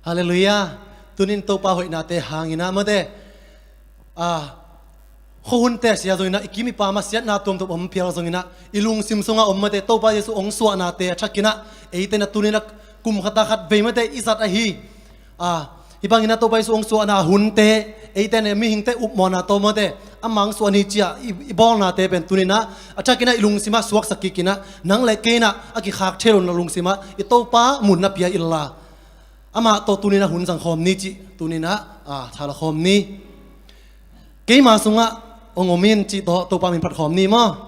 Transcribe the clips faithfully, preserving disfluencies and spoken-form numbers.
Halleluiah. Tunin Topa hoihnate hangin ah mate, a, khuahunte sia zongin ah, i kim i pam ah siatna tuamtuam om phial zongin ah, i lungsim sungah om mate, Topa Jesu hong suahnate a thakin ah, eite in ah tunin ah kum khat ah khat vei mate i zat ahi. A, hih bangin ah Topa Jesu hong suahna hunte, eite in ah mihingte upmawhna tawh mate, amah hong suah ni ci-a i, i bawlnate pen tunin ah a thakin ah i lungsim ah suaksak kik in ah, nang le kei in ah a kikhak thei lo na lungsim ah i Topa mun na pia inla, amah tawh tunin ah hun zang khawm ni cih, tunin ah, a, thala khawm ni. Keima sungah hong om in cih tawh Topa min phat khawm ni maw.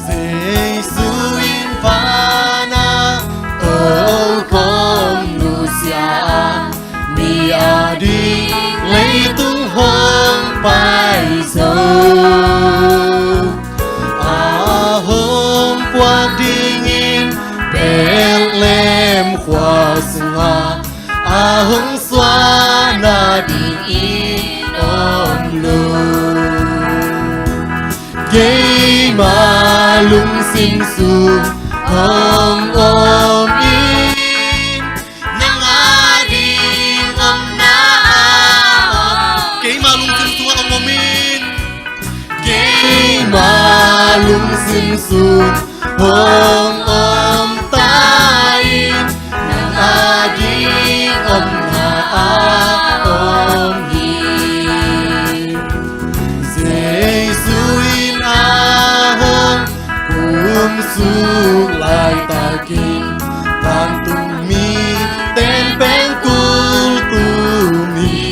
Jesu in van ah tokhom nusia, mi ading leitung hong pai zo. A hong puak dingin Bethlehem khua sungah, a hong suah nadingin om lo. Keima lungsim sung hong om in, nang ading omna a om. Keima lungsim sungah hong om in. Keima lungsim sung hong om ta in, nang ading omna a om hi. Jesu in a hong kumsuk laitakin, vantung mite in pengkul tum hi.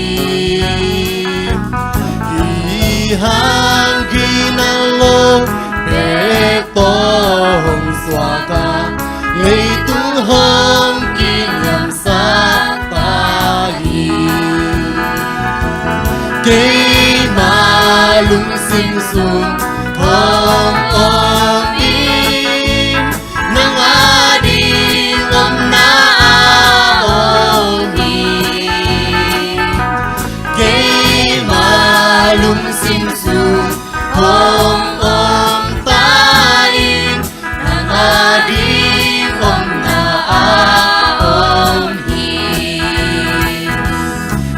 Hih hang gina lo bek tawh hong suak a, leitung hong kiniamsak ta hi. Keima lungsim sung hong om in, nang ading omna a om hi. Keima lungsim sung hong om ta in, nang ading omna a om hi.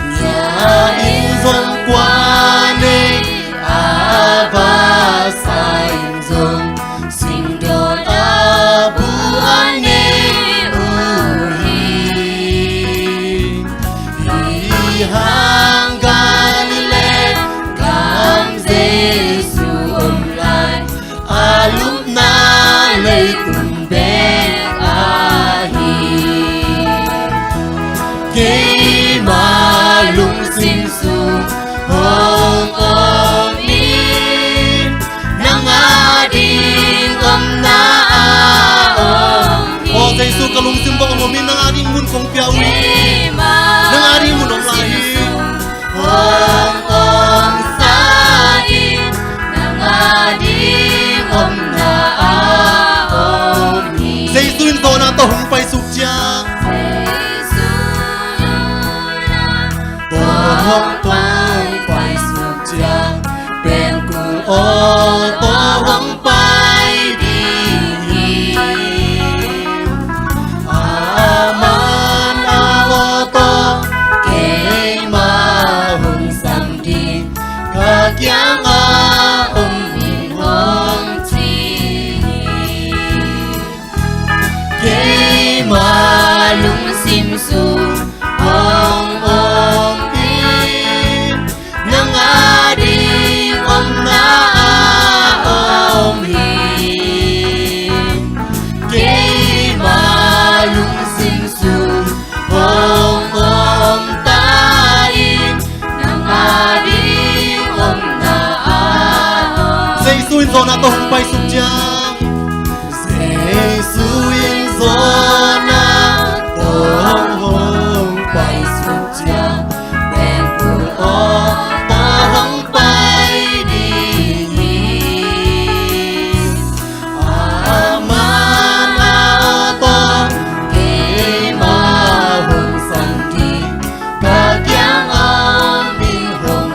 Ngia in zong kua nei, a va sa in zong, singdawn a bu a nei uh hi. Hih hang Galilee gam Jesu om lai, a lupna leitung bek ahi. Keima lungsim sung hong om in, nang ading omna a om hi. Aw Jesu, ka lungsim bang hong om in, nang ading mun kong pia uh hi. Nang ading mun om lai hi. Hong om sa in, nang ading omna a om hi. Jesu in zawhna tawh hong paisuk ciang. Jesu in zawhna tawh hong paisuk ciang, pengkul aw tawh hong pai ding hi. Aman a aw tawh keima hong sam ding, ka kiangah om in hong ci hi. Keima lungsim sung hong om in, nang ading omna a om hi. Keima lungsim sung hong om ta in, nang ading omna a om. Jesu in zawhna tawh hong paisuk ciang. Jesu in zawhna tawh hong paisuk ciang, pengkul aw tawh hong pai ding hi. Aman a aw tawh keima hong sam ding, ka kiangah om in hong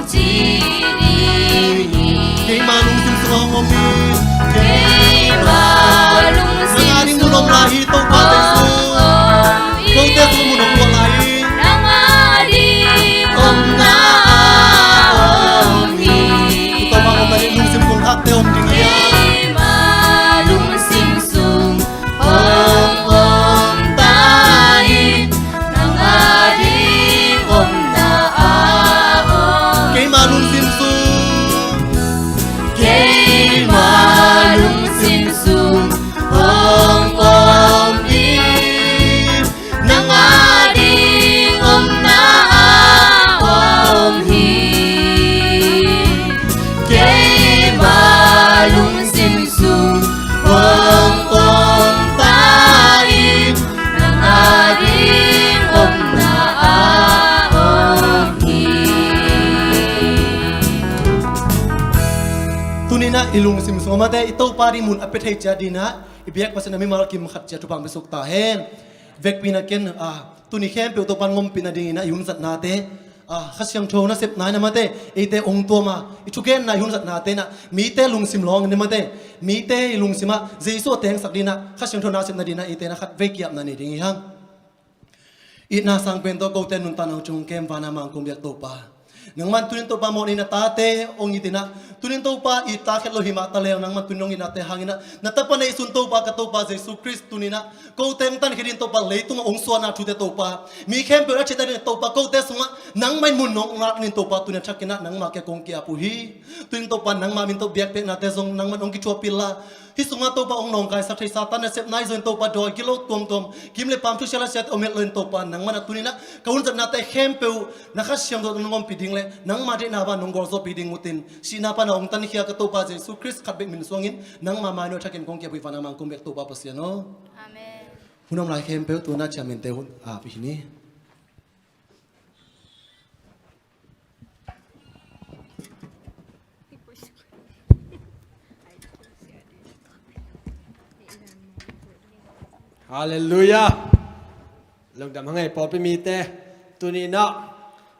I lungsim sungah mate, i Topa ding mun a pia thei ciat dinah, i biak Pasian a mimal kim khat ciat thupha hong pia suk ta hen. Vekpi-in ah ken, ah, tuni khempeuh Topa in ngompih nadingin ah i hun zatnate, ah, Kha Siangtho nasepna in ah mate, eite hong tuam a, i thugenna i hun zatnate in ah, mite lungsim lawng in ah mate, mite i lungsim ah Jesu a tengsak dinah, Kha Siangtho nasepna dinah, eite in ah khatvei ki-apna nei ding hi hang. Itna sang pen tawh kote nuntakna hong kem, van a mang kong biak Topa, nangman tunin Topa mawhna in ah tate hong it in ah, tunin Topa it ta khet lo hi mah ta leng, nangman tunin hong itnate hangin ah, na Tapa neihsun Topa, ka Topa Jesu Khrist, tunin ah kote hong tankhia dingin Topa, leitungah hong suahna thute Topa, mi khempeuh a thite dingin Topa, kote sungah nangmah in mun nong lak dingin Topa, tunin a thakin ah nangmah kiang kong ki-ap uh hi. Tunin Topa nangmah min tawh biakpiaknate zong nangman hong kithuahpih la, hih sungah Topa hong nawngkaisak thei Satan nasepna ahi zongin Topa, dawi gilo tuamtuam, kim le paam, thusia laisiate om het loin Topa, nangman ah tunin ah ka hun zatnate khempeuh na Kha Siangtho tawh nong ompih ding le nangmah deihna bang nong gualzawhpih ding ut in, sihna pan a hong tankhia ka Topa Jesu Khrist khat bek min suangin nangmah mawhna thakin kong ki-ap uh hi, van a mang kong biak Topa Pasian aw. Amen. Hun om lai khempeuh tu-in ah chairman-te hun a pia hi ni. Halleluiah. Lungdam hang ei pawlpi mite. Tuni-in ah,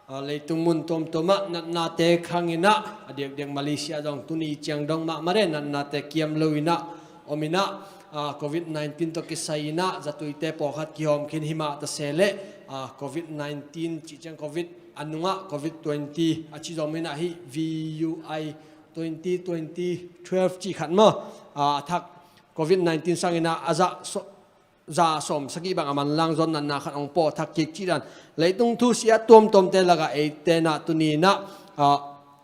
ah, leitung mun tuamtuam ah natnate khangin ah, a diakdiak Malaysia zong tuni ciang dong mahmah de, natnate kiam lo-in ah om in ah, ah, covid nineteen tawh kisai-in ah zatuite pawlkhat kihawm khin hi mah ta se leh, ah, covid nineteen cih ciang covid a nungah covid twenty a ci zom in ah, hih V U I twenty twenty twelve cih khat maw, ah, a thak covid nineteen sangin ah a za so-, za sawm sagih bang a manlang zaw natna khat hong pawh thak kik cih dan, leitung thusia tuamtuamte lakah eite in ah tuni-in ah, ah,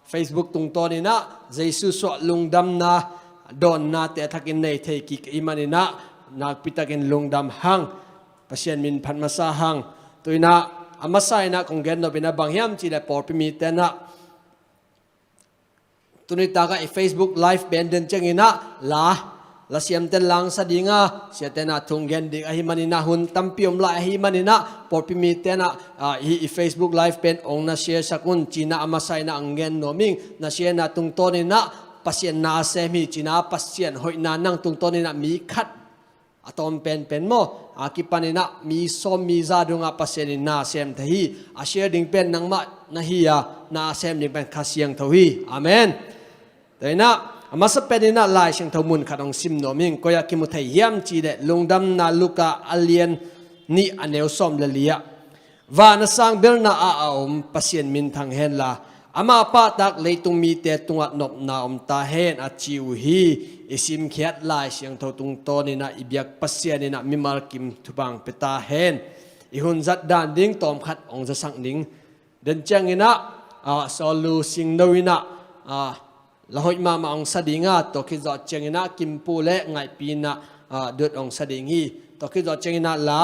Facebook tungtawnin ah Jesu suah lungdamna dawnnate a thakin nei thei kik ahih manin ah nakpitakin lungdam hang. Pasian min phat masa hang. Tu-in ah a masa-in ah kong gen nop in ah bang hiam cih leh pawlpi mite in ah tuni takah i Facebook Live pen den ciangin ah la, lasiamte in la hong sa ding a, siate in ah thu hong gen ding ahih manin ah, hun tampi om lai ahih manin ah, pawlpi mite in ah, ah, hih i Facebook Live pen hong na share sak un ci-in ah a masa-in ah hong gen nuam ing. Na share-na tungtawnin ah Pasian na a sem hi ci-in ah, Pasian hoihna nang tungtawnin ah mi khat a tawm penpen maw, a kipanin ah mi sawm mi za dongah Pasian in na sem thei hi. A share ding pen nangmah na hi a, na a sem ding pen Kha Siangtho hi. Amen. Tua-in ah a masa penin ah Lai Siangtho mun khat hong sim nuam ing. Koi-ah kimu thei hiam cih leh Lungdamna Luka a lian nih a neu sawm le li-ah, Van a sang belna ah a om Pasian minthang hen la, ama pahtak leitung mite tungah nopna om ta hen, a ci uh hi. I simkhiat Lai Siangtho tungtawnin ah i biak Pasian in ah mimal kim thupha hong pia ta hen. I hun zat dan ding tawmkhat hong zasak ning. Den ciangin ah, ah, Sawllu Singno in ah, ah, la hoih mahmah hong sa ding a, tua khit zawh ciangin ah Kimpu le Ngaihpi in ah, ah, duet hong sa ding hi. Tua khit zawh ciangin ah la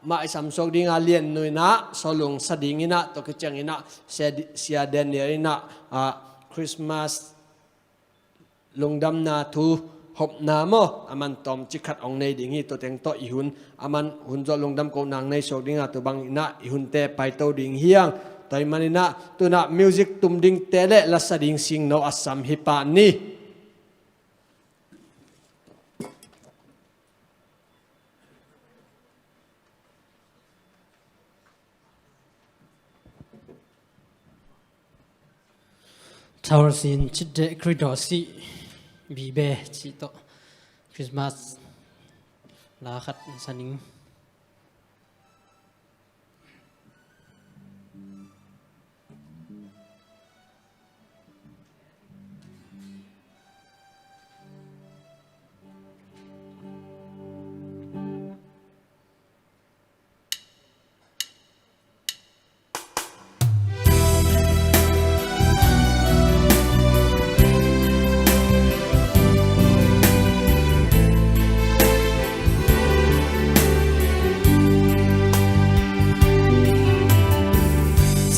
mah i samsuak ding a, Lian Nu in ah Sawllu hong sa ding in ah, tua khit ciangin ah Sia, Sia Daniel in ah, ah, Christmas lungdamna thu hopna maw, a man tawmcik khat hong nei ding hi. Tua teng tawh i hun, a man hun zawh lungdam kohna hong nei suak ding a, tua bangin ah i hunte paito ding hi hang. Tua ahih manin ah tu-in ah music tum dingte le la sa ding Singno a sam hi pah ni. Thawr sin citdeh Khrih dawh sih, Bibe cih tawh Christmas la khat sa ning.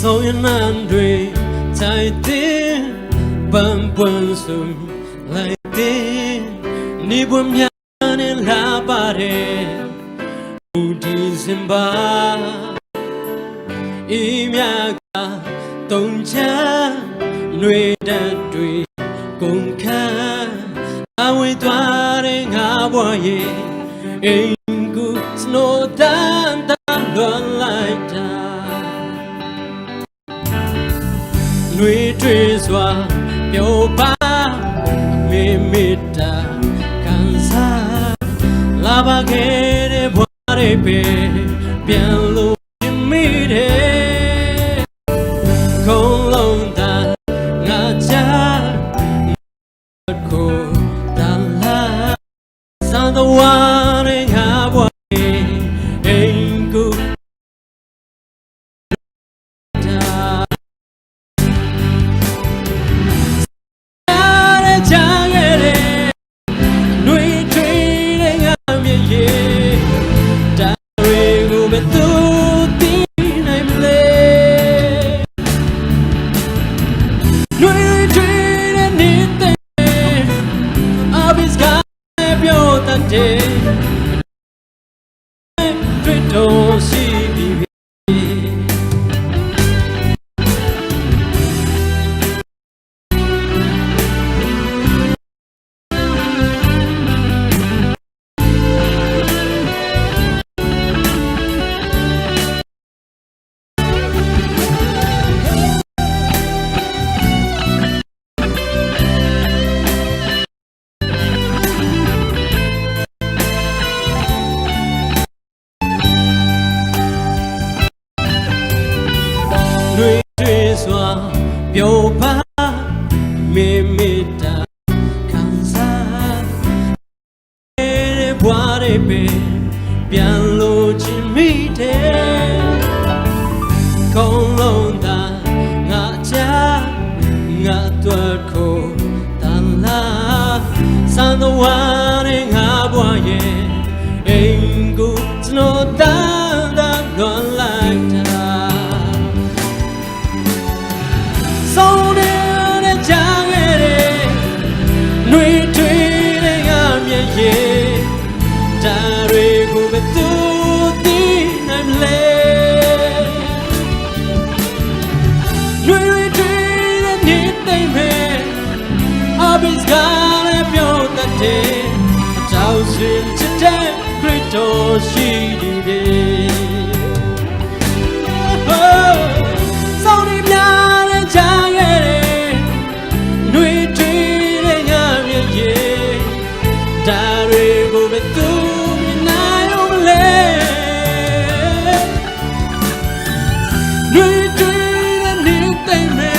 Sawng in nan dui cai tin, bang buan sum lai tin, ni buam mya ne la ba de, u December, i mya ka tong cha, nui da dui kong ka. Eng gu snow dan dan luan lai ta. Nui tui sua pyo pa mi mi ta kan sa. La ba ge de bua de pe pian lu mi de. Kong long ta nga cha. Ko ta la. Sang ta wa ne nga bua e. Eng gu ta. Sa ne jang e le. Nui tui ne nga mye ye. Ta re gu be tu ti nai mle. Nui tui ne ni te. Abis ka. Nui tui sua pyo pa mi mi ta kan sa. Bua de pe pian lo ci mi te. Kong long ta nga cha nga tuat ko tan la. San ta wa de nga bua ye. Eng gu snow tan tan luan lai ta. Song de de jang e de. Nui tui de nga mye ye. Ta re gu be tu ti nai mle. Nui tui de ni te me. Abis ga le pyo ta de. Tau sin ci te. Krito si di de. Song ni mya le jang e de. Nui tui le nga mye ye. Ta re gu be tu mi nai um le. Nui tui le ni te me.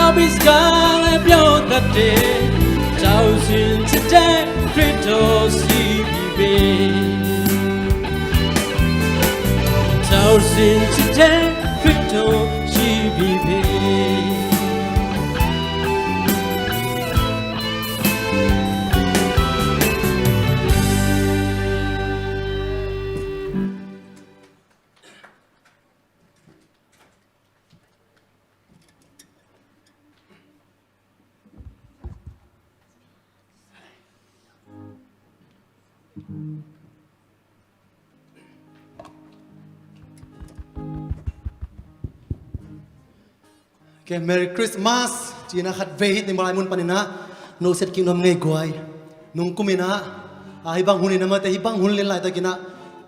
Abis ga le pyo ta de. Tau sin ci te. Krito si bi be. Tau sin ci te. Krito si bi be. Okay, Merry Christmas. Cina khat vei hit ni malai mun paninah no set king nom ngei guai. Nung kuminah, ah, hibang hun inah mate hibang hun lin laitak inah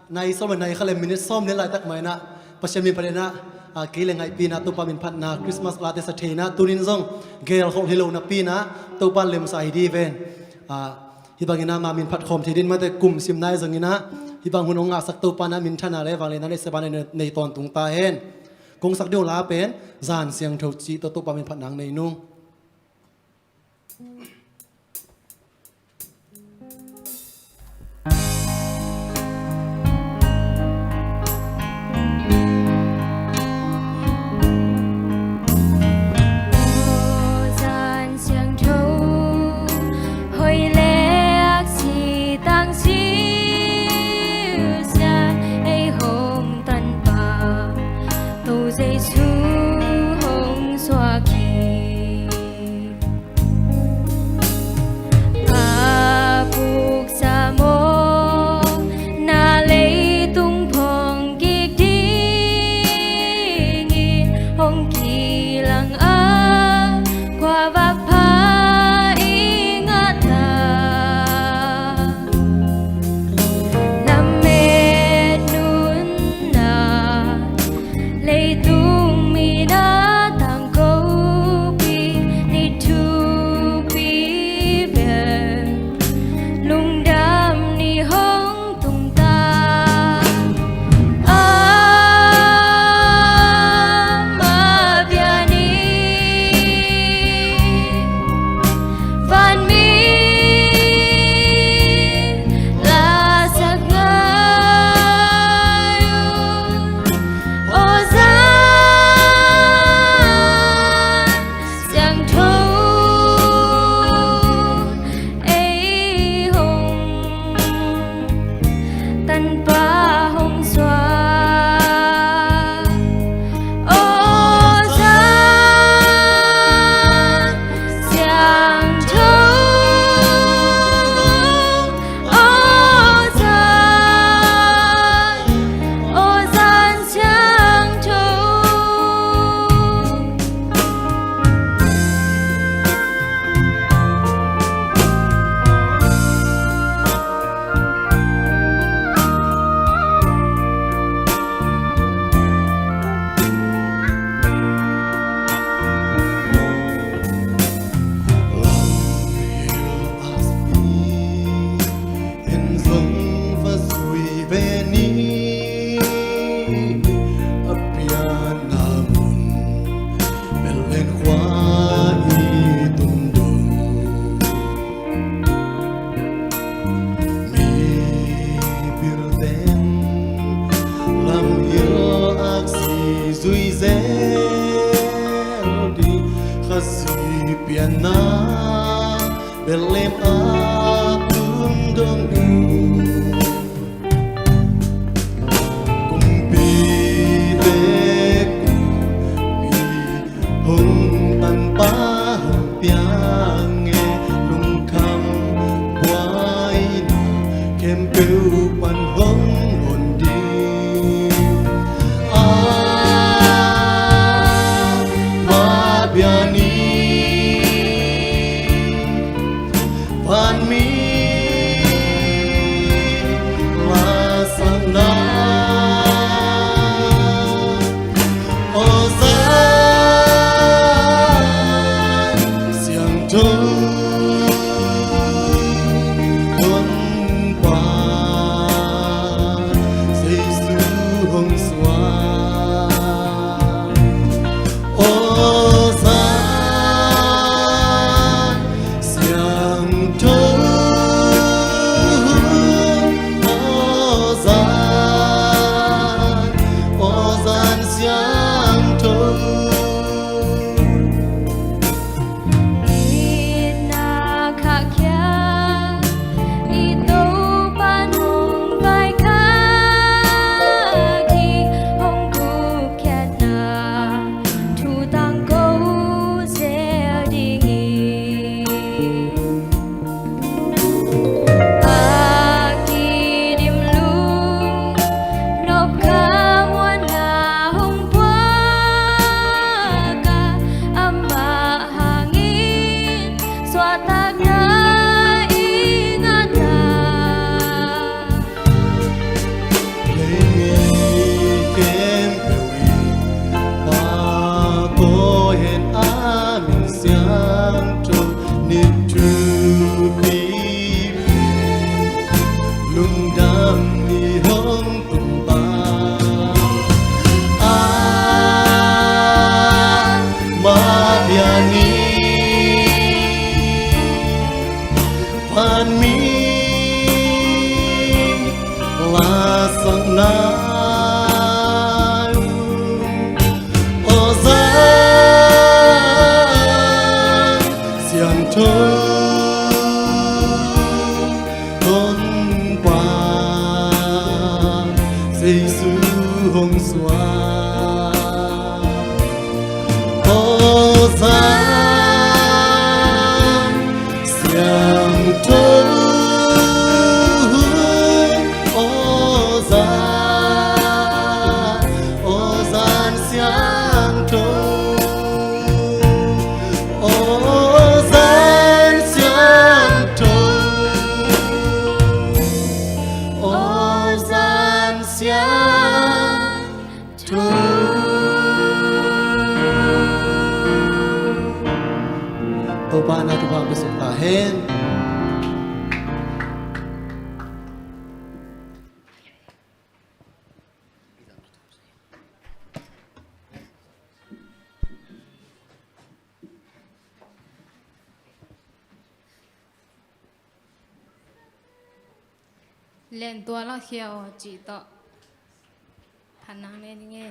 nai sawm le nai khat le minute sawm lin laitak mah inah Pasian min phat inah, ah, kei le ngaihpi inah Topa min phatna Christmas late sa thei inah tunin zong gel khol hi lo napi inah Topa lemsa hi di ven. Ah, hibang inah ma min phat khawm thei din mate kum sim nai zong inah hibang hun ong ngahsak Topa inah min thana le vanglian inah nei se ban nei tawntung ta hen. Kong sak ding uh la pen zan siangtho cih tawh Topa min phat nang nei nung. Zan siangtho hoih le aksi tang siusian ei hong tanpa To Jesu hong suak hi. A puksa mawhna leitung phawng kik dingin hong kilang a khuavak pha i ngahna. Jerusalem a tung dong kumpi te kumpi hong tanpa hong piang e lungkham buai na khempeuh pan hong hon ding. A ma bia ni van mi la sang na. Aw Zan siangtho Honpa Jesu hong suak. Aw Zan siangtho. Aw Zan, aw Zan siangtho. Itna khahkhia i Topa nong vaikhak hi, hong gupkhiatna thu tangko zel ding hi. A kidim lung nop kha muanna hong puak a, amah hangin suahtakna i ngah a. Leimi khempeuh in pha ko hen, a min siangtho ni thupi lungdam ni hong tung pa. A ma bia ni van mi la sang na. Aw Zan siangtho Honpa Jesu hong suak. Aw Zan siangtho. Aw Zan, aw Zan siangtho. Aw Zan siangtho. Aw Zan siangtho. Topa na thupha hong pia suk ta hen. Len tua la khia aw cih tawh phatna ne ding e.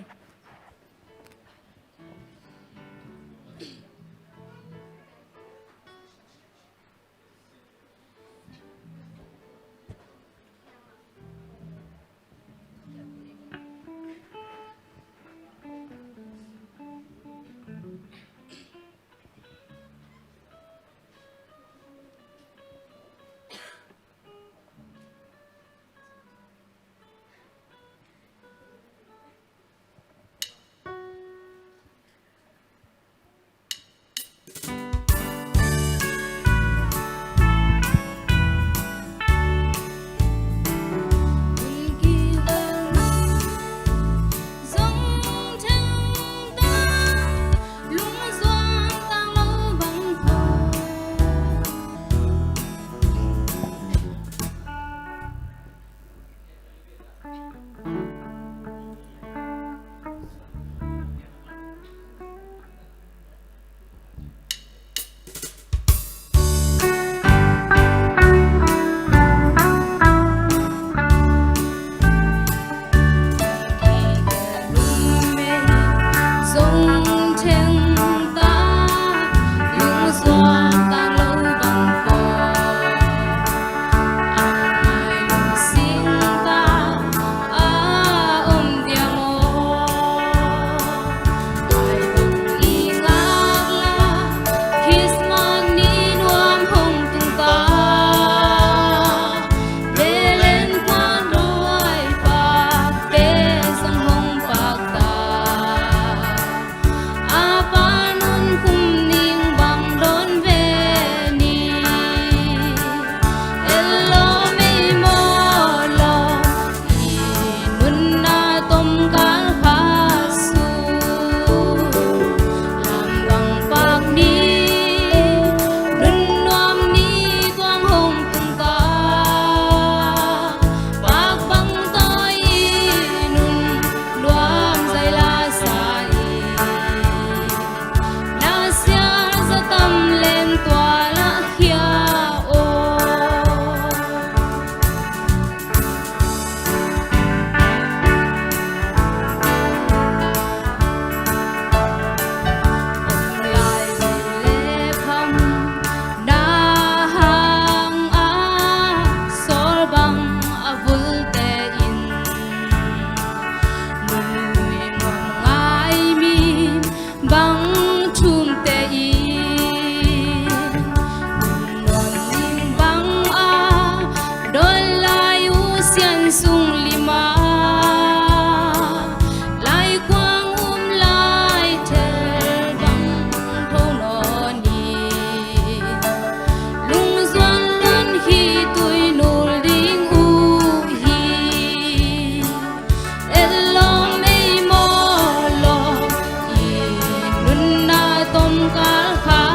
Kal kha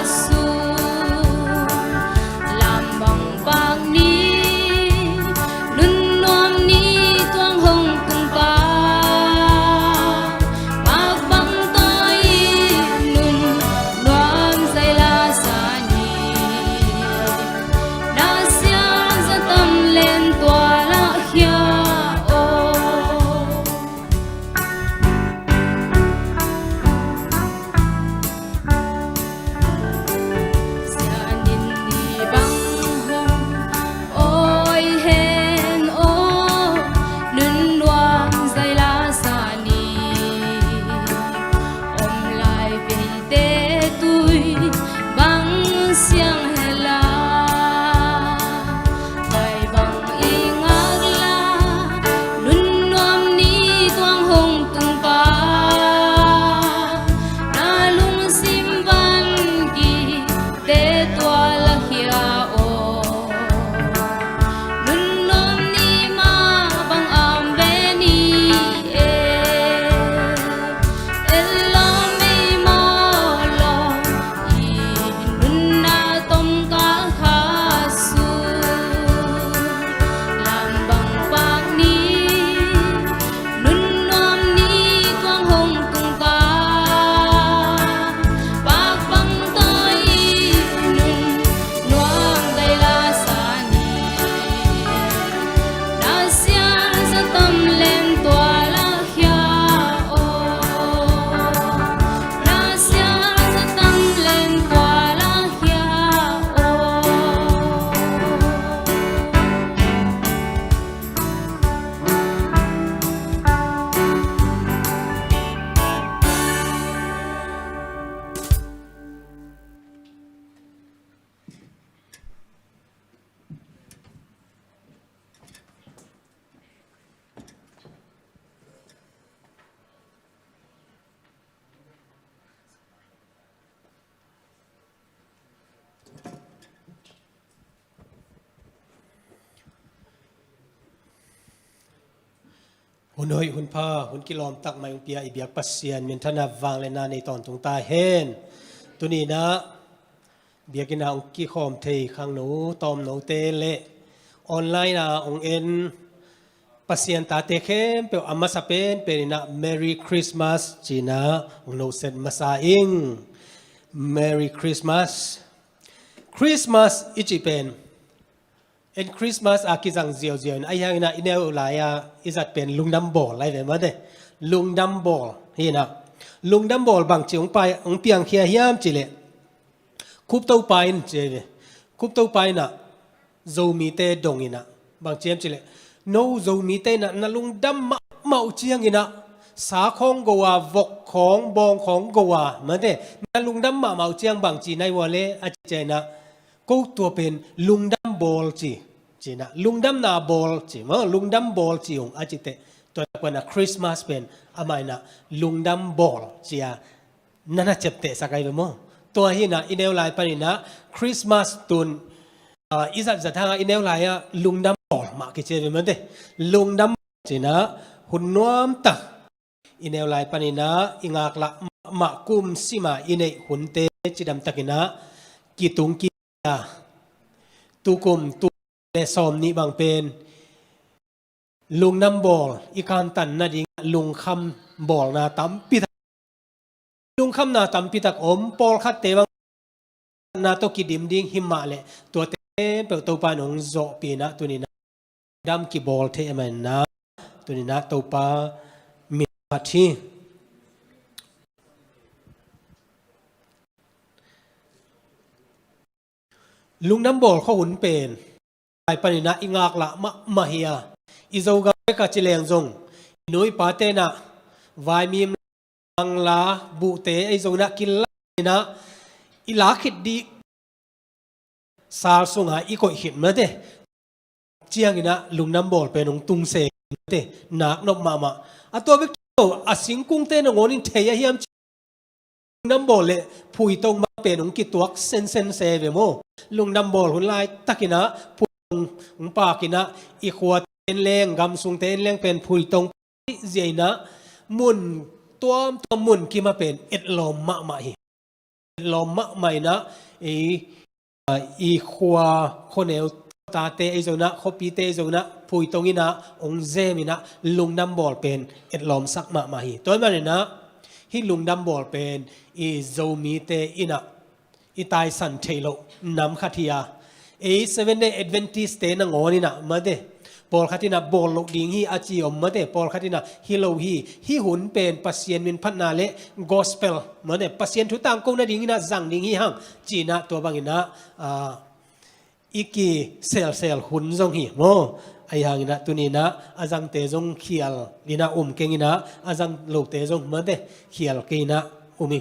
sung lam bang pak ni, nun nuam ni tuang hong tung pa, pak bang tawi nun nuam zai la sa ni, na sial za tam len tua la khia aw. Sianin ni bang hong awi hen aw, nun nuam zai la sa ni, om lai veite tui bang siang hela. Ai bang i ngak la, nun nuam ni tuang hong tung pa, na lungsim van kite tua la khia aw. Nun nuam ni mah bang am ve ni e, el lawm ei maw lawm, i nunna tom kal kha sung lam bang pak ni, nun nuam ni tuang hong tung pa, pak bang tawi nun nuam zai la sa ni, na sial za tam len tua la khia aw. Na sial za tam len tua la khia aw. Hun hoih, hun pha, hun kilawm tak mai hong pia i biak Pasian minthanna vangliatna nei tawntung ta hen. Tuni-in ah biakinn ah hong kikhawm thei khangno tawmnote le online ah hong en Pasian tate khempeuh a masa penpen in ah Merry Christmas ci-in ah hong noset masa ing. Merry Christmas. Christmas i cih pen, en Christmas a kizang ziauziau in, ahi hangin ah i neu lai-a i zat pen lungdam bawl lai ve mate. Lungdam bawl hi-in ah, lungdam bawl bangci hong pai, hong piangkhia hiam cih leh, Khup Topa in ci hi ve. Khup Topa in ah Zomite dong in ah bang ci hiam cih leh, no Zomite in ah na lungdam mahmah uh ciangin ah, sa khawng go a, vok khawng, bawng khawng go a, mate, na lungdam mahmah uh ciang bangci na hi ua le a ci ciangin ah, ko tua pen lungdam bawl ci, ci-in ah, lungdamna bawl ci maw, lungdam bawl ci ung a ci teh, tua tak pan ah Christmas pen amah in ah lungdam bawl ci-a na na ciaptehsak ahi ve maw. Tua hi-in ah i neu lai panin ah Christmas tun, ah, i zatzat hangah i neu lai-ah lungdam bawl mah kici hi ve mate. Lungdam bawl ci-in ah hun nuam tak, i neu lai panin ah i ngaklah mahmah kum sim a i neih hunte cidam takin ah kitung kik a, tukum tul le sawmnih bang pen lungdam bawl i kantan nading lungkham bawlna tampi tak, lungkhamna tampi tak om, pawlkhatte bang na tawh kidim ding hi mah leh, tuate khempeuh Topa in hong zawhpih in ah tuni-in ah dam kibawl thei ahih manin ah tuni-in ah Topa min phat hi. Lungdam bawl khua hun pen lai panin ah i ngaklah mahmah hi a, i Zogam bek a ci leng zong i nu i pate in ah vaimim, mangla, buhte ei zong in ah kilak in ah i lak khit ding sal sungah i koih khit mate. Ciangin ah lungdam bawl pen hong tung se mate, nak nop mahmah. A tua bek lo, a singkungte nangawn in thei a hiam ci, lungdam bawl le phuitong bang pen hong kituak sensen se ve maw. Lungdam bawl hun laitakin ah phuitong hong pakin ah i khuate en leng, gamsungte en leng pen phuitong zia in ah mun tuamtuam, mun kim ah pen etlawm mahmah hi. Lawm mahmah inah, ei, i khua, khuaneu tate ei zonah, khuapite ei zonah, phuitong inah, ong zem inah, lungdam bawl pen etlawmsak mahmah hi. Tua ahih maninah, hih lungdam bawl pen i Zomite inah i taisan theih loh nam khat hi a, ei Seven Day Advent-te nangawn inah mate, pawlkhat inah bawl loh ding hi a ci om mate, pawlkhat inah hi lo hi. Hih hun pen Pasian minphatna le gospel mate, Pasian thu tangko nading inah zang ding hi hang ci inah, tua bang inah, a, i kiselsel hun zong hi maw. Ahi hang inah tuni inah a zangte zong khial inah um keng inah, a zang lote zong mate khial kei inah um hi.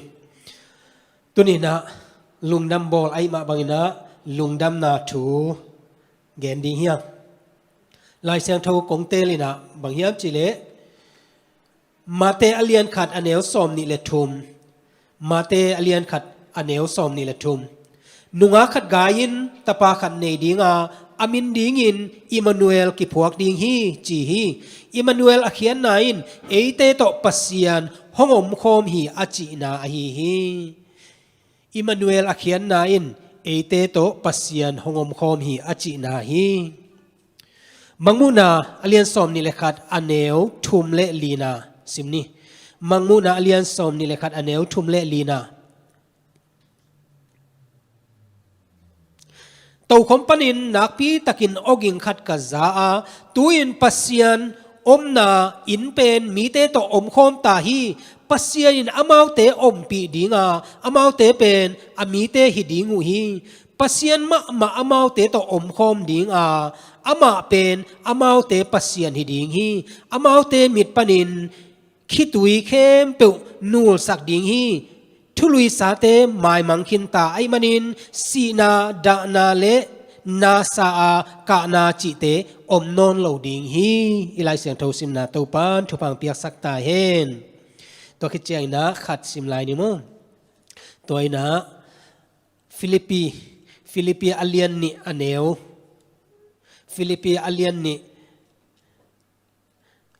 Tuni inah lungdam bawl ahih mah bang inah lungdamna thu gen ding hi hang. Lai Siangtho kong teel inah bang hiam cih leh, Mate a lian khat a neu sawmnih le thum. Mate a lian khat a neu sawmnih le thum. Nungak khat gai in tapa khat nei ding a, a min dingin Immanuel kiphuak ding hi, ci hi. Immanuel a khiatna in eite tawh Pasian hong omkhawm hi a cihna ahi hi. Immanuel a khiatna in eite tawh Pasian hong omkhawm hi a cihna hi. Mangmuhna a lian sawmnih le khat a neu thum le lina sim ni. Mangmuhna a lian sawmnih le khat a neu thum le lina. Tokhom panin nakpi takin awging khat ka za a, tu-in Pasian omna inn pen mite tawh omkhawm ta hi. Pasian in amaute ompih ding a, amaute pen a mite hi ding uh hi. Pasian mahmah amaute tawh omkhawm ding a, amah pen amaute Pasian hi ding hi. Amaute mit panin khitui khempeuh nulsak ding hi. Thuluisate maimang khinta ahih manin sihna, dahna le nasa a kahna cihte om nawn lo ding hi. I Lai Siangtho simna Topan thupha piaksak ta hen. Tua khit ciang inah khat sim lai ni maw. Tua inah Filipi, Filipi a lian nih a neu. Filipi a lian nih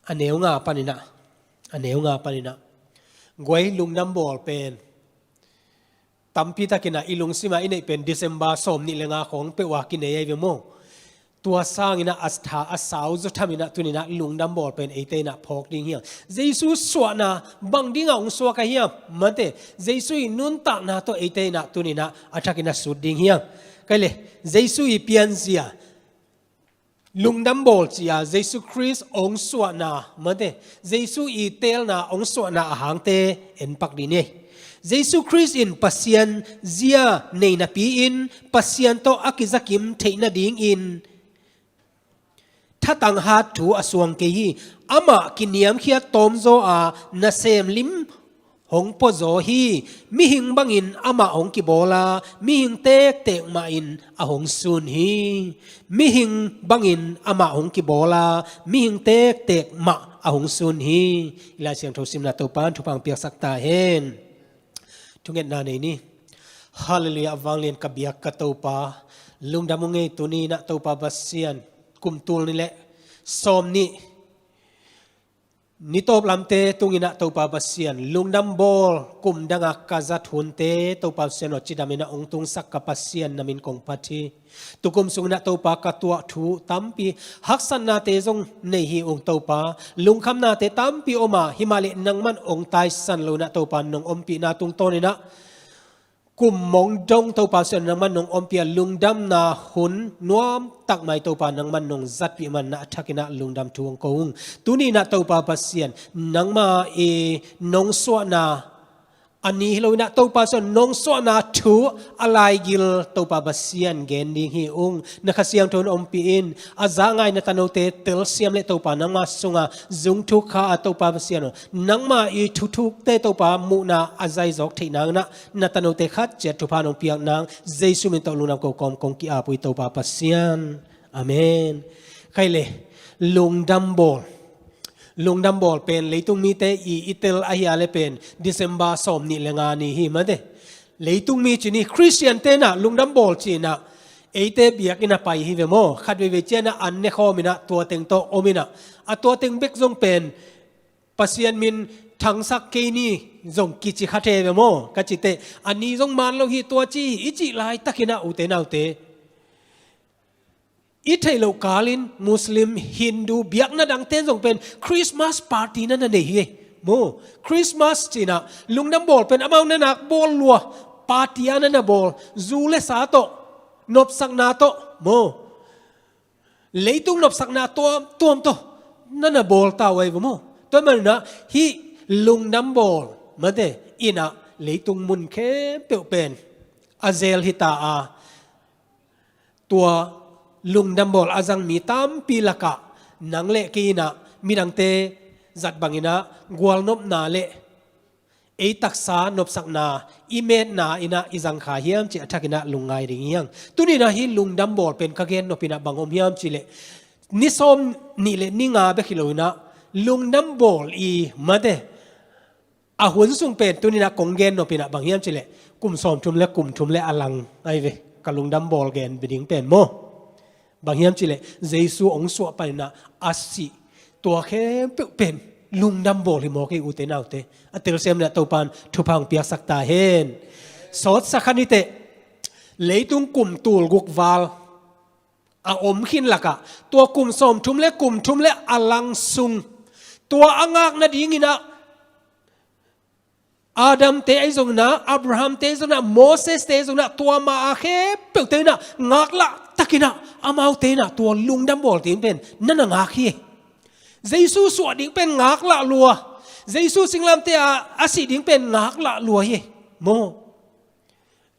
a neu nga paninah, a neu nga paninah. Guai, lungdam bawl pen tampi takinah i lungsimah i neih pen December sawmnih le nga khawng peuh a kinei ahi ve maw. Tua sanginah a tha a sau zaw thaminah tuninah lungdam bawl pen eite inah phawk ding hi hang. Jesu suahna bang dingah hong suak ahi hiam? Mate, Jesu i nuntakna tawh eite inah tuninah a thakinah sut ding hi hang. Kai le, Jesu i pianzia, lungdam bawl ci-a Jesu Khrist hong suahna mate, Jesu i teelna hong suahna a hangte en pak dih ni. Jesu Khrist in Pasian zia nei napi-in Pasian tawh a kizakim theih nadingin thatang hat thu a suang kei hi. Amah kiniamkhiat tawmzaw a nasem lim hong puazaw hi. Mihing bangin amah hong kibawl a, mihing tektek mah in a hong sun hi. Mihing bangin amah hong kibawl a, mihing tektek mah a hong sun hi. I Lai Siangtho simna Topan thupha piaksak ta hen. Thungetna nei ni. Halleluiah, vanglian ka biak ka Topa. Lungdam ung ei, tuni inah Topa Pasian, kum tul nih le sawmnih ni tawp lamte tunginah Topa Pasian, lungdam bawl kum dangah ka zat hunte Topa Pasian aw, cidam inah hong tungsak ka Pasian, na min kong phat hi. Tukum sunginah Topa ka tuah thu tampi, haksatnate zong nei hi ung Topa, lungkhamnate tampi om a, himahleh nangman hong taisan lo inah Topa nong ompihna tungtawninah kum mong dong Topa Pasian nangman nong ompih a, lungdamna hun nuam tak mai Topa nangman nong zatpih man na a thakinah lungdam thu hong ko ung. Tuni inah Topa Pasian, nangma i nong suahna a ni hi lo inah Topa Pasian, nong suahna thu a laigil Topa Pasian gen ding hi ung. Na Kha Siangtho in ompih in, a za ngai na tanote telsiam le Topa nangma sunga zung thuk kha a Topa Pasian aw, nangma i thuthukte Topa muhna a zaizawk theih nangin ah na tanote khat ciat thupha nong piak nang Jesu min tawh lungdam ko kawm kong ki-ap uh hi Topa Pasian. Amen. Khai le, lungdam bawl. Lungdam bawl pen leitung mite i i tel ahi a le pen December sawm nih le nga ni hi mate. Leitung mi ci ni, Khristian tenah lungdam bawl cinah eite biakinn a pai hi ve maw? Khat veivei cianah an ne khawm inah tua teng tawh om inah a tua teng bek zong pen Pasian min thangsak kei ni, zong kici kha thei ve maw? Ka cite a ni zong man lo hi tua ci hi i cih laitakin ah ute naute, i theih loh kalin Muslim, Hindu biakna dangte zong pen Christmas party na na nei hi. Maw, Christmas cinah lungdam bawl pen amau na nak bawl lua, party a na na bawl, zu le sa tawh, nopsakna tawh, maw, leitung nopsakna tuamtuam tawh na na bawl ta uh ahi ve maw? Tua manunah hih lungdam bawl mate inah leitung mun khempeuh pen a zel hi ta a, tua lungdam bawl a zang mi tampi lakah nang le kei inah midangte zat banginah gualnopna le ei taksa nopsakna i metna inah i zang kha hiam cih a thakinah lungngai ding hiang. Tuninah hih lungdam bawl pen ka gen nopinah bang om hiam cihleh ni sawm nih le ni nga bek hi loinah lungdam bawl i mate a hun sung pen tuninah kong gen nopinah bang hiam cihleh kum sawmthum le kum thum le a lang ahi ve. Ka lungdam bawl gen ding pen maw? Bang hiam cihleh Jesu hong suah paninah a sih, tua khempeuh pen lungdam bawl hi mawk hi ute naute. A telsiam le a Topan thupha hong piaksak ta hen. Sawtsak kha niteh, leitung kum tul guk val a om khin lakah tua kum sawmthum le kum thum le a lang sung tua a ngak nadinginah Adamte ahi zonginah, Abrahamte ahi zonginah, Moseste ahi zonginah, tua ma a khempeuhte inah ngaklah takinah amaute inah tua lungdam bawl ding pen na na ngak hi. Jesu suah ding pen ngaklah lua. Jesu singlamte a a sih ding pen ngaklah lua hi. Maw,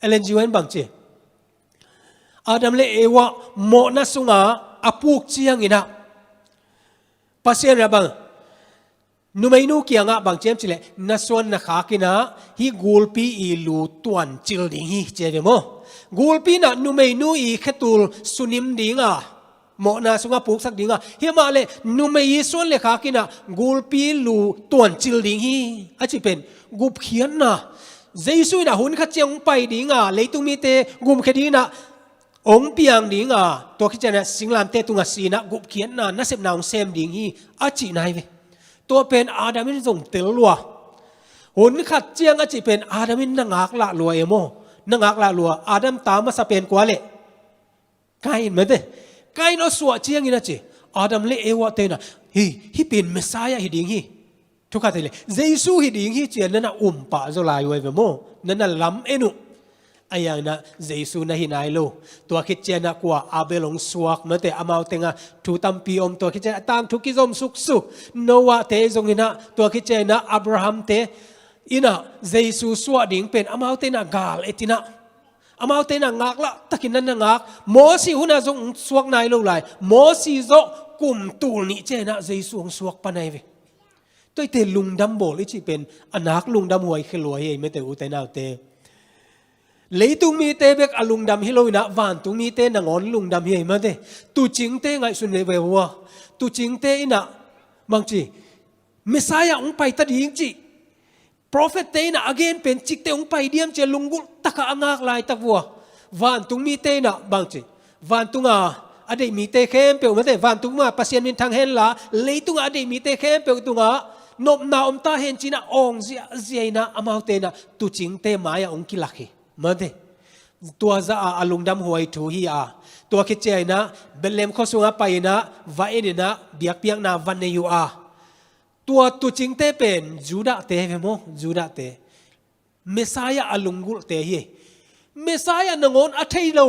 Ellen G. White bang ci, Adam le Eva mawhna sunga a puk cianginah Pasian inah bang, numeinu kiangah bang ciam cileh, na suan na khakinah hih gulpi i lu tuancil ding hi ci ahi ve maw? Gulpi inah numeinu i khetul sunim dinga mawhna sungah puksak dinga, hiamah le numei i suan le khakinah gulpi lu tuancil ding hi a cih pen gupkhiatna. Jesu inah hun khat ciang hong pai dinga leitung mite gumkhia dinginah hong piang dinga, tua khit cianah singlamte tungah sinah gupkhiatna nasepna hong sem ding hi a cihna hi ve. Tua pen Adam in zong tel lua. Hun khat ciang a cih pen Adam in na ngaklah lua e maw? Na ngaklah lua. Adam ta masa pen kua leh? Kain mate. Kain aw suah ciangin a ci, Adam le Eva te inah hih, hih pen Messiah hi ding hi. Thukhat hi le Jesu hi ding hi ci-a na na umpah zaw lai uh ahi ve maw? Na na lam en uh. A hiangin ah Jesu na hi nai lo. Tua khit ciangin ah kua, Abel hong suak mate, amau tengah thu tampi om. Tua khit ciangin ah a tangthu kizom suksu. Noah te zongin ah, tua khit ciangin ah Abraham te in ah Jesu suah ding pen amaute in ah gal et in ah, amaute in ah ngaklah takin na na ngak. Mosi hun ah zong hong suak nai lo lai. Mosi zawh kum tul nih ciangin ah Jesu hong suak pan ahi ve. Tuate lungdam bawl i cih pen a nak lungdam huai khia lua hi ei mate, ute naute. Leitung mite bek a lungdam hi lo in ah vantung mite nangawn lungdam hi ei mate. Tuucingte ngaihsun ve uh a, tuucingte in ah bangci, Messiah hong pai ta ding cih prophet te in ah a gen pen cikte hong pai diam ci-a lunggulh takah a ngak laitak uh a, vantung mite in ah bangci, vantung a a deih mite khempeuh mate, vantung ah Pasian minthang henla leitung ah a deih mite khempeuh tungah nopna om ta hen ci-in ah awng ziahziah in ah amaute in ah tuucingte mai-ah hong kilak hi mate. Tua zah a a lungdam huai thu hi a, tua khit ciangin ah Bethlehem khua sungah pai in ah va en in ah biakpiakna va nei uh a, tua tuucingte pen Judahte hi ve maw? Judahte. Messiah a lunggulhte hi. Messiah nangawn a thei lo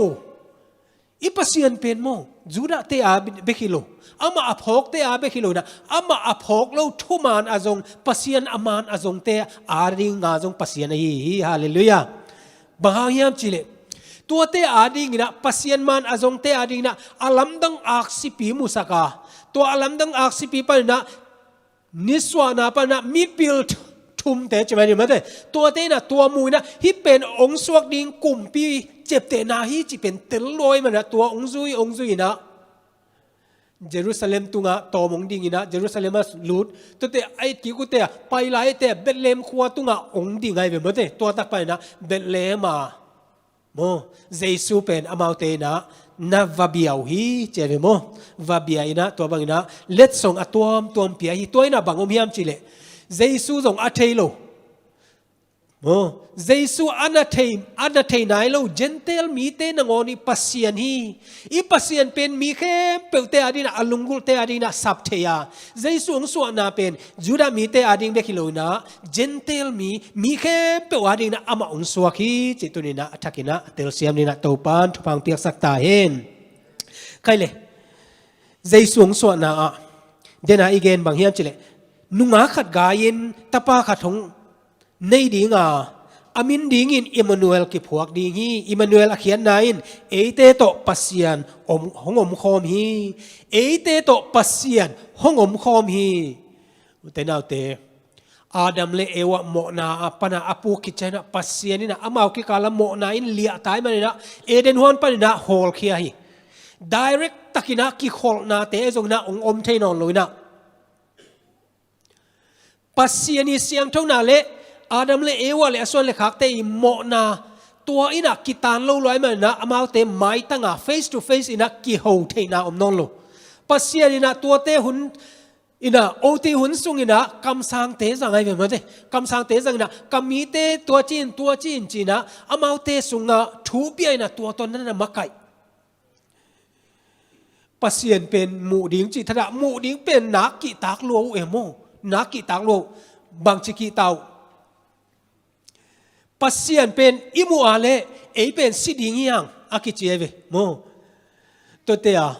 i Pasian pen maw, Judahte a bek hi lo. Amah a phawkte a bek hi lo in ah, amah a phawk lo thuman a zong, Pasian a man a zongte a dinga zong Pasian ahi hi. Halleluiah. Bang hang hiam cih leh, tuate a dingin ah, Pasian man a zongte a dingin ah a lamdang aksipi musak a, tua a lamdang aksipi panin ah nisuahna pan ah mipil th-, thumte ci mai ni mate. Tuate in ah tua mu in ah hih pen hong suak ding kumpi ciaptehna hi cih pen tel lua ahih manin ah tua hong zui, hong zui in ah Jerusalem tungah tawm hong ding in ah Jerusalem ah lut. Tuate a it kik uh teh, pai lai teh Bethlehem khua tungah hong ding ahi ve mate. Tua tak panin ah Bethlehem ah maw, Jesu pen amaute in ah na va bia uh hi ci ahi ve maw? Va bia in ah tua bangin ah letsong a tuamtuam pia hi. Tua in ah bang om hiam cih leh, Jesu zong a thei lo. Maw, Jesu a na thei, a na thei nai lo Gentile mite nangawn i Pasian hi. I Pasian pen mi khempeuhte adingin ah, a lunggulhte adingin ah sap thei a, Jesu hong suahna pen Judah mite ading bek hi lo in ah, Gentile mi, mi khempeuh adingin ah amah hong suak hi cih tuni in ah a thakin ah telsiam ni in ah Topa'n thupha hong piaksak ta hen. Khai le, Jesu hong suahna ah, den a i gen bang hiam cih leh, nungak khat gai-in tapa khat hong nei ding a, a min dingin Immanuel kiphuak ding hi. Immanuel a khiatna in eite tawh Pasian om, hong omkhawm hi. Eite tawh Pasian hong omkhawm hi. Ute naute, Adam le Eva mawhna a pan a a puk khit ciangin ah Pasian in ah amau kikal ah mawhna in liah ta ahih manin ah Eden huan panin ah hawlkhia hi. Direct takin ah kikholhnate zongin ah hong om thei nawn lo in ah, Pasian i siangthona le Adam le Eva le a suan le khakte i mawhna, tua in ah kitaan lo lua ahih manin ah amaute maitang a face to face in ah kiho theihna om nawn lo. Pasian in ah tuate hun in ah, oti hun sungin ah kamsangte zang ahi ve maw te. Kamsangte zang in ah, ka mite tua ci in, tua ci in ci in ah, amaute sungah thu pia in ah tua tawh na na makaih. Pasian pen muh ding cih thadah, muh ding pen nak kihtak lua uh e maw. Nak kihtak lua uh. Bangci kihta uh? Pasian pen i muh a leh ei pen si ding hi hang a kici ahi ve maw. Tuate a,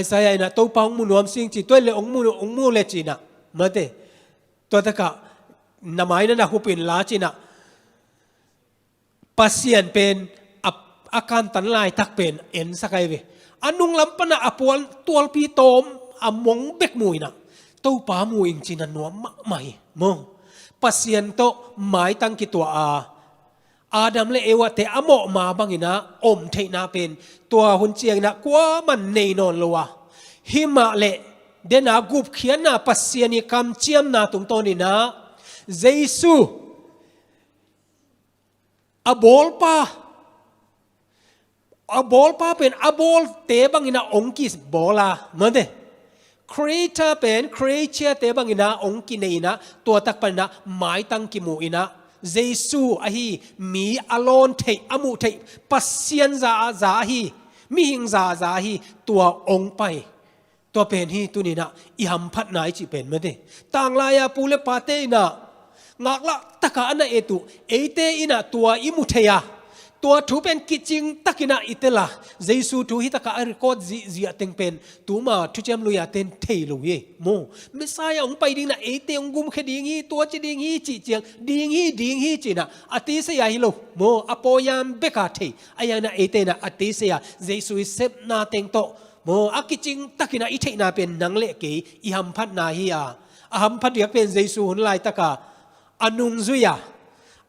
Isaiah in ah Topa hong mu nuam sing ci, tua in leh hong mu, hong mu le ci in ah, maw te. Tua takah na mai na na hup in la ci in ah, Pasian pen a, a kantan laitak pen ensak ahi ve. A nunglam pan a a puan tualpi tawm a mong bek mu in ah, Topa mu ing ci in ah nuam mahmah hi maw. Pasian tawh maitang kituah a, Adam le Eva te a mawh ma bangin ah om theihna pen tua hun ciangin ah kuaman nei nawn lo a, himah leh den a gupkhiatna, Pasian i kamciamna tungtawnin ah Jesu, a bawlpa, a bawlpa pen a bawlte bangin ah hong kibawl a, maw te. Creator pen creature-te bangin ah hong kinei in ah, tua tak panin ah maitang kimu in ah, Jesu ahi, mi a lawn theih, a muh theih, Pasian za a za ahi, mihing za a za ahi, tua hong pai. Tua pen hi tuni in ah i hamphatna i cih pen, maw te. Tanglai-a pu le pate in ah ngaklah takin a na et uh, eite in ah tua i mu thei a, tua thu pen kicing takin ah i tel a, Jesu thu hi takin a record zihziah teng pen tuma thuciam lui-a ten thei lo hi maw. Messiah hong pai ding in ah eite hong gumkhia ding hi, tua ci ding hi, cih ciang ding hi, ding hi ci in ah a tisa hi lo maw. A pawi-a bek a thei, ahi hangin ah eite in ah a tisa a, Jesu i sepna teng tawh maw, a kicing takin ah i theihna pen nang le kei i hamphatna hi a, a hamphat diak pen Jesu hun laitak a, a nungzui a,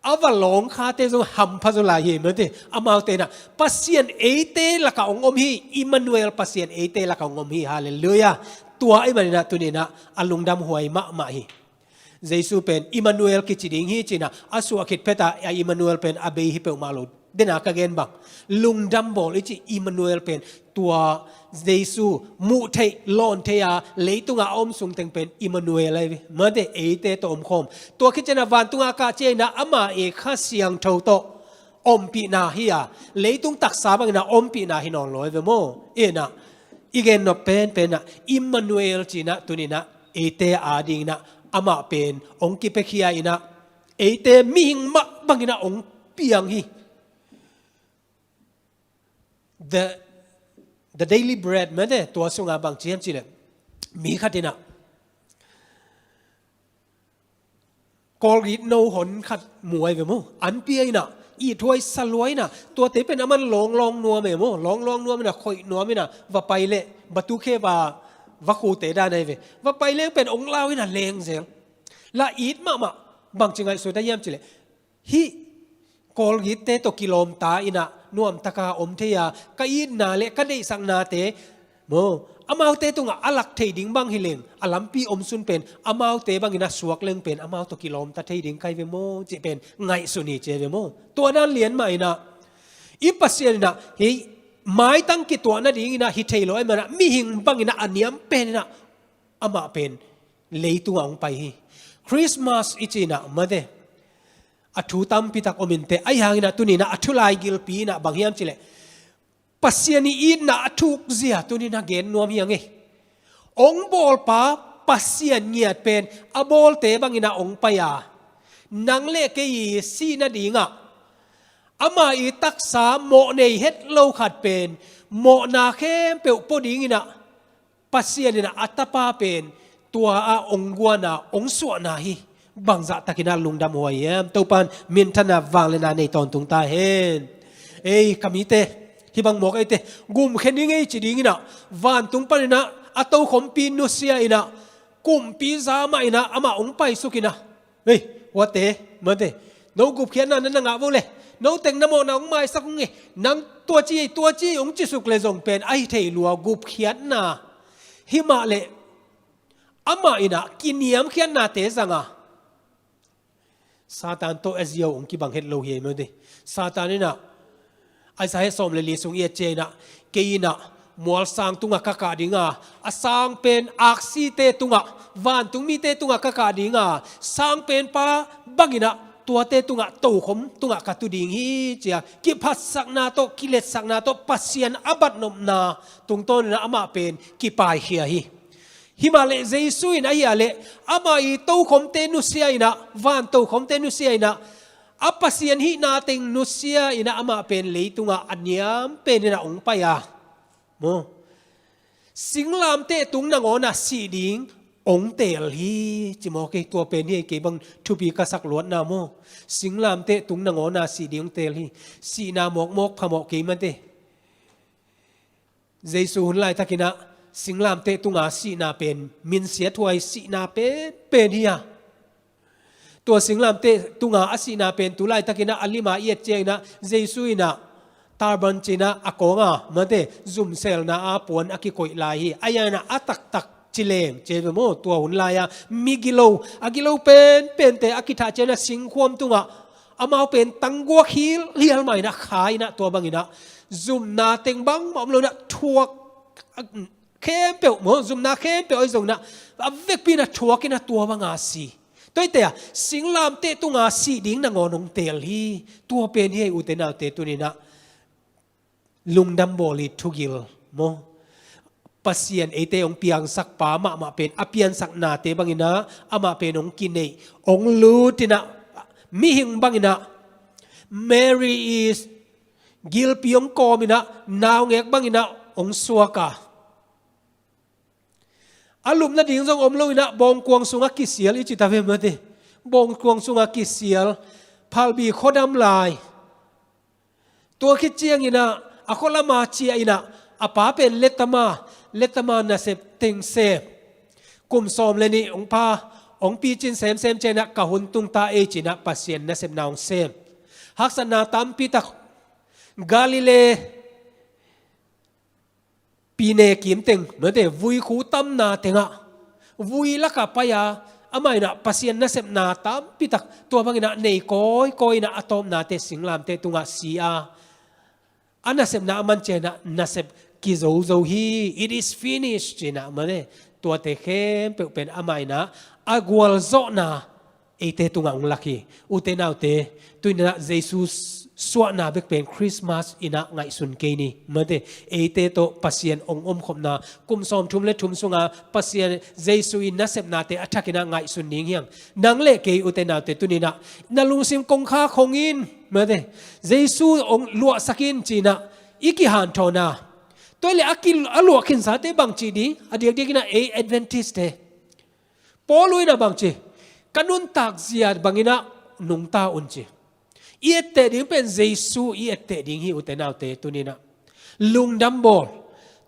a va lawng khate zong hampha zaw lai hi, maw te. Amaute in ah Pasian eite lakah hong om hi, Immanuel, Pasian eite lakah hong om hi, halleluiah. Tua ahih manin ah tuni in ah a lungdam huai mahmah hi. Jesu pen Immanuel kici ding hi ci in ah, a suah khit phet a, a Immanuel pen a bei hi peuhmah lo. Den a ka gen bang, lungdam bawl i cih Immanuel pen tua Jesu muh theih, lawn theih a, leitungah a om sung teng pen Immanuel ahi ve, maw te, eite tawh omkhawm. Tua khit ciangin ah vantung a kah ciangin ah ama i Kha Siangtho tawh ompihna hi a, leitung taksa bangin ah ompihna hi nawn lo ahi ve maw. In ah i gen nop penpen ah Immanuel ci in ah tuni in ah eite adingin ah amah pen hong kipiakhia in ah, eite mihing mah bangin ah hong piang hi. The, the Daily Bread, maw te, tua sungah bang ci hiam cih leh, mi khat in ah Colgate no hon khat mu ahi ve maw. An pia in ah, ithuai salua in ah, tuate pen aman lawnglawng nuam e maw, lawnglawng nuam in ah, khoih nuam in ah, va pai leh, batu khe va, va khute dan ahi ve. Va pai leng pen hong lau in ah leng zel. La it mahmah, bangci ngaihsut a hiam cih leh, hih Colgate-te tawh kilawmta in ah nuamtaka om thei a, ka itna le ka deihsaknate maw, amaute tungah a lak thei ding bang hi leng, a lampi omsun pen amaute bangin a suak leng pen amau tawh kilawmta thei ding ka hi ve maw, cih pen ngaihsun hi ci ahi ve maw. Tua dan lian mah in ah, i Pasian in ah hih maitang kituah nadingin ah hi thei lo ahih manin ah, mihing bangin ah a niam pen in ah amah pen leitungah hong pai hi. Christmas i cih in ah, maw te, a thu tampi tak om inteh. Ahi hangin ah tuni-in ah a thu lai gilpi-in ah bang hiam cih leh Pasian i itna a thukzia tuni-in ah gen nuam hi ing ei. Ong bawlpa Pasian ngiat pen a bawlte bangin ah ong pai a, nang le kei i sih nadingah ama i taksa mawh nei het lo khat pen mawhna khempeuh pua dingin ah Pasian in ah a tapa pen tua ah ong guan a, ong suahna hi. Bangzah takin ah lungdam huai hiam? Topa'n minthanna, vangliatna nei tawntung ta hen. Ei, ka mite, hih bang mawk eite gumkhia ning ei ci dingin ah vantung panin ah a tokhompi nusia in ah kumpi za mah in ah amah ong paisuk in ah, ei, huate, mate, no gupkhiatna na na ngah vo le, no teng na mawhna ong maisak ung e, nang tua ci ei, tua ci ei ong cisuk le zong pen ahi thei lua, gupkhiatna. Himah leh amah in ah kiniamkhiatnate zang a, Satan tawh a ziau ong kibang het lo hi ei, mate. Satan in ah Isaiah sawm le li sung i et ciangin ah, kei in ah mualsang tungah ka kah ding a, a sang pen aksite tungah, vantung mite tungah ka kah ding a, sang penpa bangin ah tuate tungah, tokhom tungah ka tu ding hi, ci a, kiphatsakna tawh, kiletsakna tawh Pasian a batnopna tungtawnin ah amah pen kipaikhia hi. Himah leh Jesu in ahi a leh ama i tokhomte nusia in ah, van tokhomte nusia in ah, a Pasian hihna teng nusia in ah amah pen leitungah a niam penin ah ong pai a, maw, singlamteh tung nangawn a sih ding ong teel hi, ci mawk ei. Tua pen hi ei, kei bang thupi ka sak luatna, maw. Singlamteh tung nangawn a sih ding ong teel hi. Sihna mawkmawk phamawh kei, mate. Jesu hun laitakin ah singlamteh tunga sihna pen minsiathuai sihna penpen hi a, tua singlamteh tunga a sihna pen tu laitakin ah a lima i et ciangin ah Jesu in ah turban ci-in ah a kawng a, mate, zumselna a puan a kikoih lai hi. Ahi hangin ah a taktak ci leng ci, maw, tua hun lai-a mi gilo, a gilo penpente a kithah ciangin ah singkhuam tungah amau pen tangguak hilhial mah in ah kha in ah, tua bangin ah zumna teng bangmah om lo in ah thuak khempeuh, maw, zumna khempeuh ahi zongin ah a vekpi in ah thuak in ah tua banga si. Tua hi teh a, singlamteh tunga sih ding nangawn ong teel hi. Tua pen hi ei, ute naute, tuni-in ah lungdam bawl i thugil, maw. Pasian eite ong piangsakpa mahmah pen a piansaknate bangin ah amah pen ong kineih, ong lut in ah, mihing bangin ah, Mary i gilpi ong kawm in ah, naungek bangin ah ong suak a, a lupna ding zong om lo in ah bawngkuang sungah kisial i ci ta ve, mate. Bawngkuang sungah kisial, phalbi khuadam lai. Tua khit ciangin ah a khualama ciah in ah a pa pen lettama, lettama nasep teng sem. Kum sawm le nih ong pha, ong picin semsem ciangin ah ka hun tung ta ei, ci-in ah Pasian nasepna ong sem. Haksatna tampi tak, Galilee pine kim teng, mate, vui khu tamna tengah, vui lakah pai a, amah in ah Pasian nasepna tampi tak tua bangin ah nei kawikawi in ah a tawpnate singlamteh tungah si a, a nasepna a man ciangin ah nasep kizozo hi, it is finished, ci-in ah, mate, tuate khempeuh pen amah in ah a gualzawhna eite tungah ong lak hi. Ute naute, tuni-in ah Jesu suahna bek pen Christmas in ah ngaihsun kei ni, mate. Eite tawh Pasian ong omkhopna, kum sawmthum le thum sunga Pasian Jesu i nasepnate a thakin ah ngaihsun ding hi hang. Nang le kei, ute naute, tuni-in ah na lungsim kongkhak hong in, mate, Jesu ong luahsak in, ci-in ah i kihanthawn a. Tua hi leh a ki, a luah khinsate bang ci ding, a diakdiakin ah ei Adventist-te, Paul in ah bang ci, ka nuntak zia bangin ah nungta un, ci. I etteh ding pen Jesu i etteh ding hi, ute naute, tuni-in ah lungdam bawl.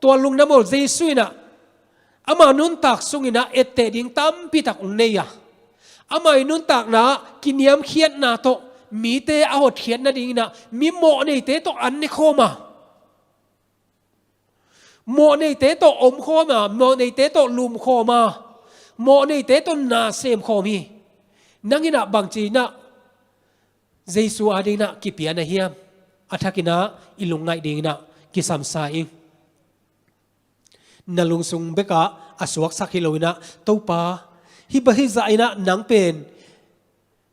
Tua lungdam bawl, Jesu in ah ama nuntak sungin ah etteh ding tampi tak ong nei a, ama i nuntakna ah kiniamkhiatna tawh mite a hotkhiat nadingin ah mi mawhneite tawh an ne khawm a, mawhneite tawh omkhawm a, mawhneite tawh lumkhawm a, mawhneite tawh na semkhawm hi. Nang in ah bang ci-in ah Jesu adingin ah kipia na hiam? A thakin ah i lungngaih dingin ah kisamsa ing. Na lungsung bekah a suaksak hi lo-in ah, Topa, hih bang hi zah in ah nang pen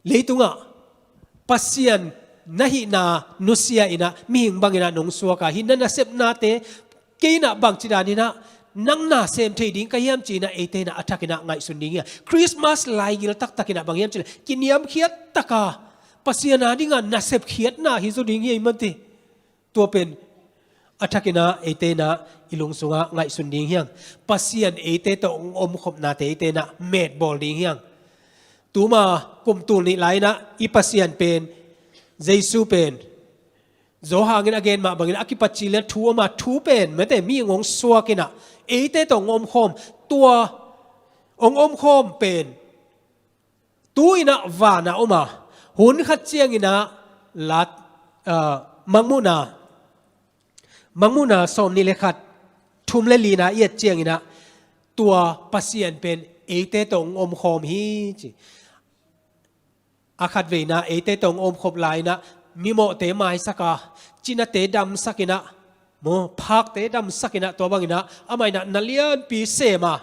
leitungah Pasian na hihna nusia inah mihing banginah nong suak a, hih na nasepnate kei inah bangci daninah nang na sem thei ding ka hiam ci inah eite inah a thakinah ngaihsun ding hi a. Christmas laigil taktakinah bang hiam ci le kiniamkhiat taka Pasian a dinga nasep khiatna hi zaw ding hi ei mate. Tua pen a thakinah eite inah i lung sungah ngaihsun ding hiang. Pasian eite tawh hong omkhopnate eite inah metbawl ding hiang. Tuma kum tul nih lai inah i Pasian pen, Jesu pen, Johan in a gen mah bangin a kipat ci le thu om a, thu pen mate mihing hong suak inah eite tawh hong omkhawm, tua hong omkhawm pen tu inah vana om a, hun khat cianginah lat, ah, Mangmuhna, Mangmuhna sawm nih le khat, thum le lina i et cianginah tua Pasian pen eite tawh hong omkhawm hi ci. A khatveina eite tawh hong omkhop lai inah mimawhte maisak a, cinate damsak inah, maw, phakte damsak inah, tua banginah amah inah na lianpi sem a,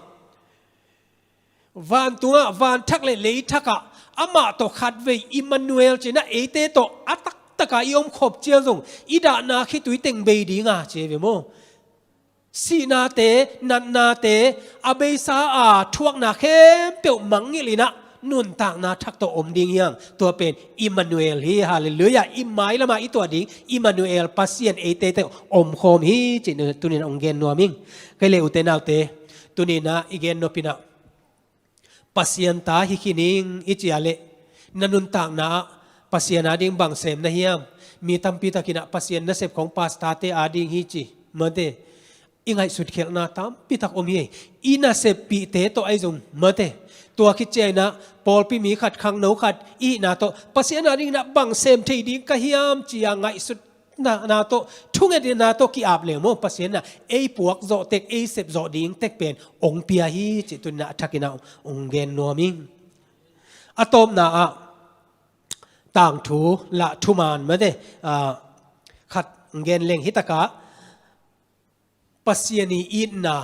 vantungah, vanthak le leithakah amah tawh khatvei Immanuel ci inah eite tawh a taktaka i omkhop ciang zong i dahna khitui teng bei dinga ci ve maw. Sihnate, natnate, a beisa a thuakna khempeuh mangngilh inah nuntakna thak tawh om ding hiang. Tua pen Immanuel hi, halleluiah. I mailamah i tuah ding Immanuel, Pasian eite tawh omkhawm hi ci-in tuninah hong gen nuam ing. Kei le ute naute, tuninah i gen nop inah Pasian ta hi khin ing i ci a leh, na nuntakna ah Pasian ading bang sem na hiam? Mi tampi takinah Pasian nasep khong pastor-te ading hi ci, mate. I ngaihsut khialhna tampi tak om hi. I naseppihte tawh ahi zong, mate. Tua khit cianginah pawlpi mi khat, khangno khat i hihna tawh Pasian adinginah bang sem thei ding ka hiam ci-a ngaihsut na, na tawh, thungetna tawh ki-ap leng maw, Pasian inah ei puak zawh tek, ei sep zawh ding tek pen hong pia hi cih tuninah a thakinah hong gen nuam ing. A tawpna ah tangthu lah thuman mate, ah, khat hong gen leng. Hitakah Pasian i itna,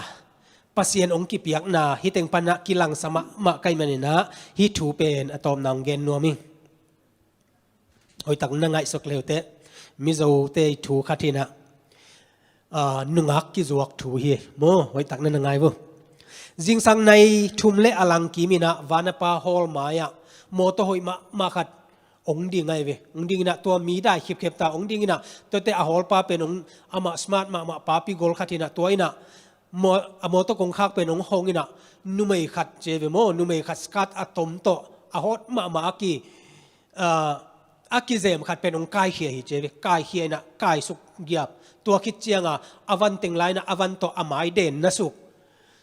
Pasian hong kipiakna hih teng panah kilangsa mahmah ka hih maninah hih thu pen a tawpna hong gen nuam ing. Hoihtak na ngaihsuk leuteh, Mizote thu khat hinah, ah, nungak kizuak thu hi maw, hoihtak na na ngai vo. Zingsang nai thum le a lang kiminah vanapa hall mai-ah mawtaw hoih mahmah khat hong ding ahi ve. Hong dinginah tua mi dai khipkhep ta hong dinginah, tuate a hallpa pen hong, amah smart mahmah papi gol khat hinah, tua inah maw-, a mawtaw kongkhak pen hong hong inah numei khat ci ve maw, numei khat skirt a tom tawh a hot mahmah a ki, ah, a kizem khat pen hong kaikhia hi ci ve. Kaikhia inah kaisuk giap. Tua khit cianga a van teng lai inah a van tawh a mai den nasuk.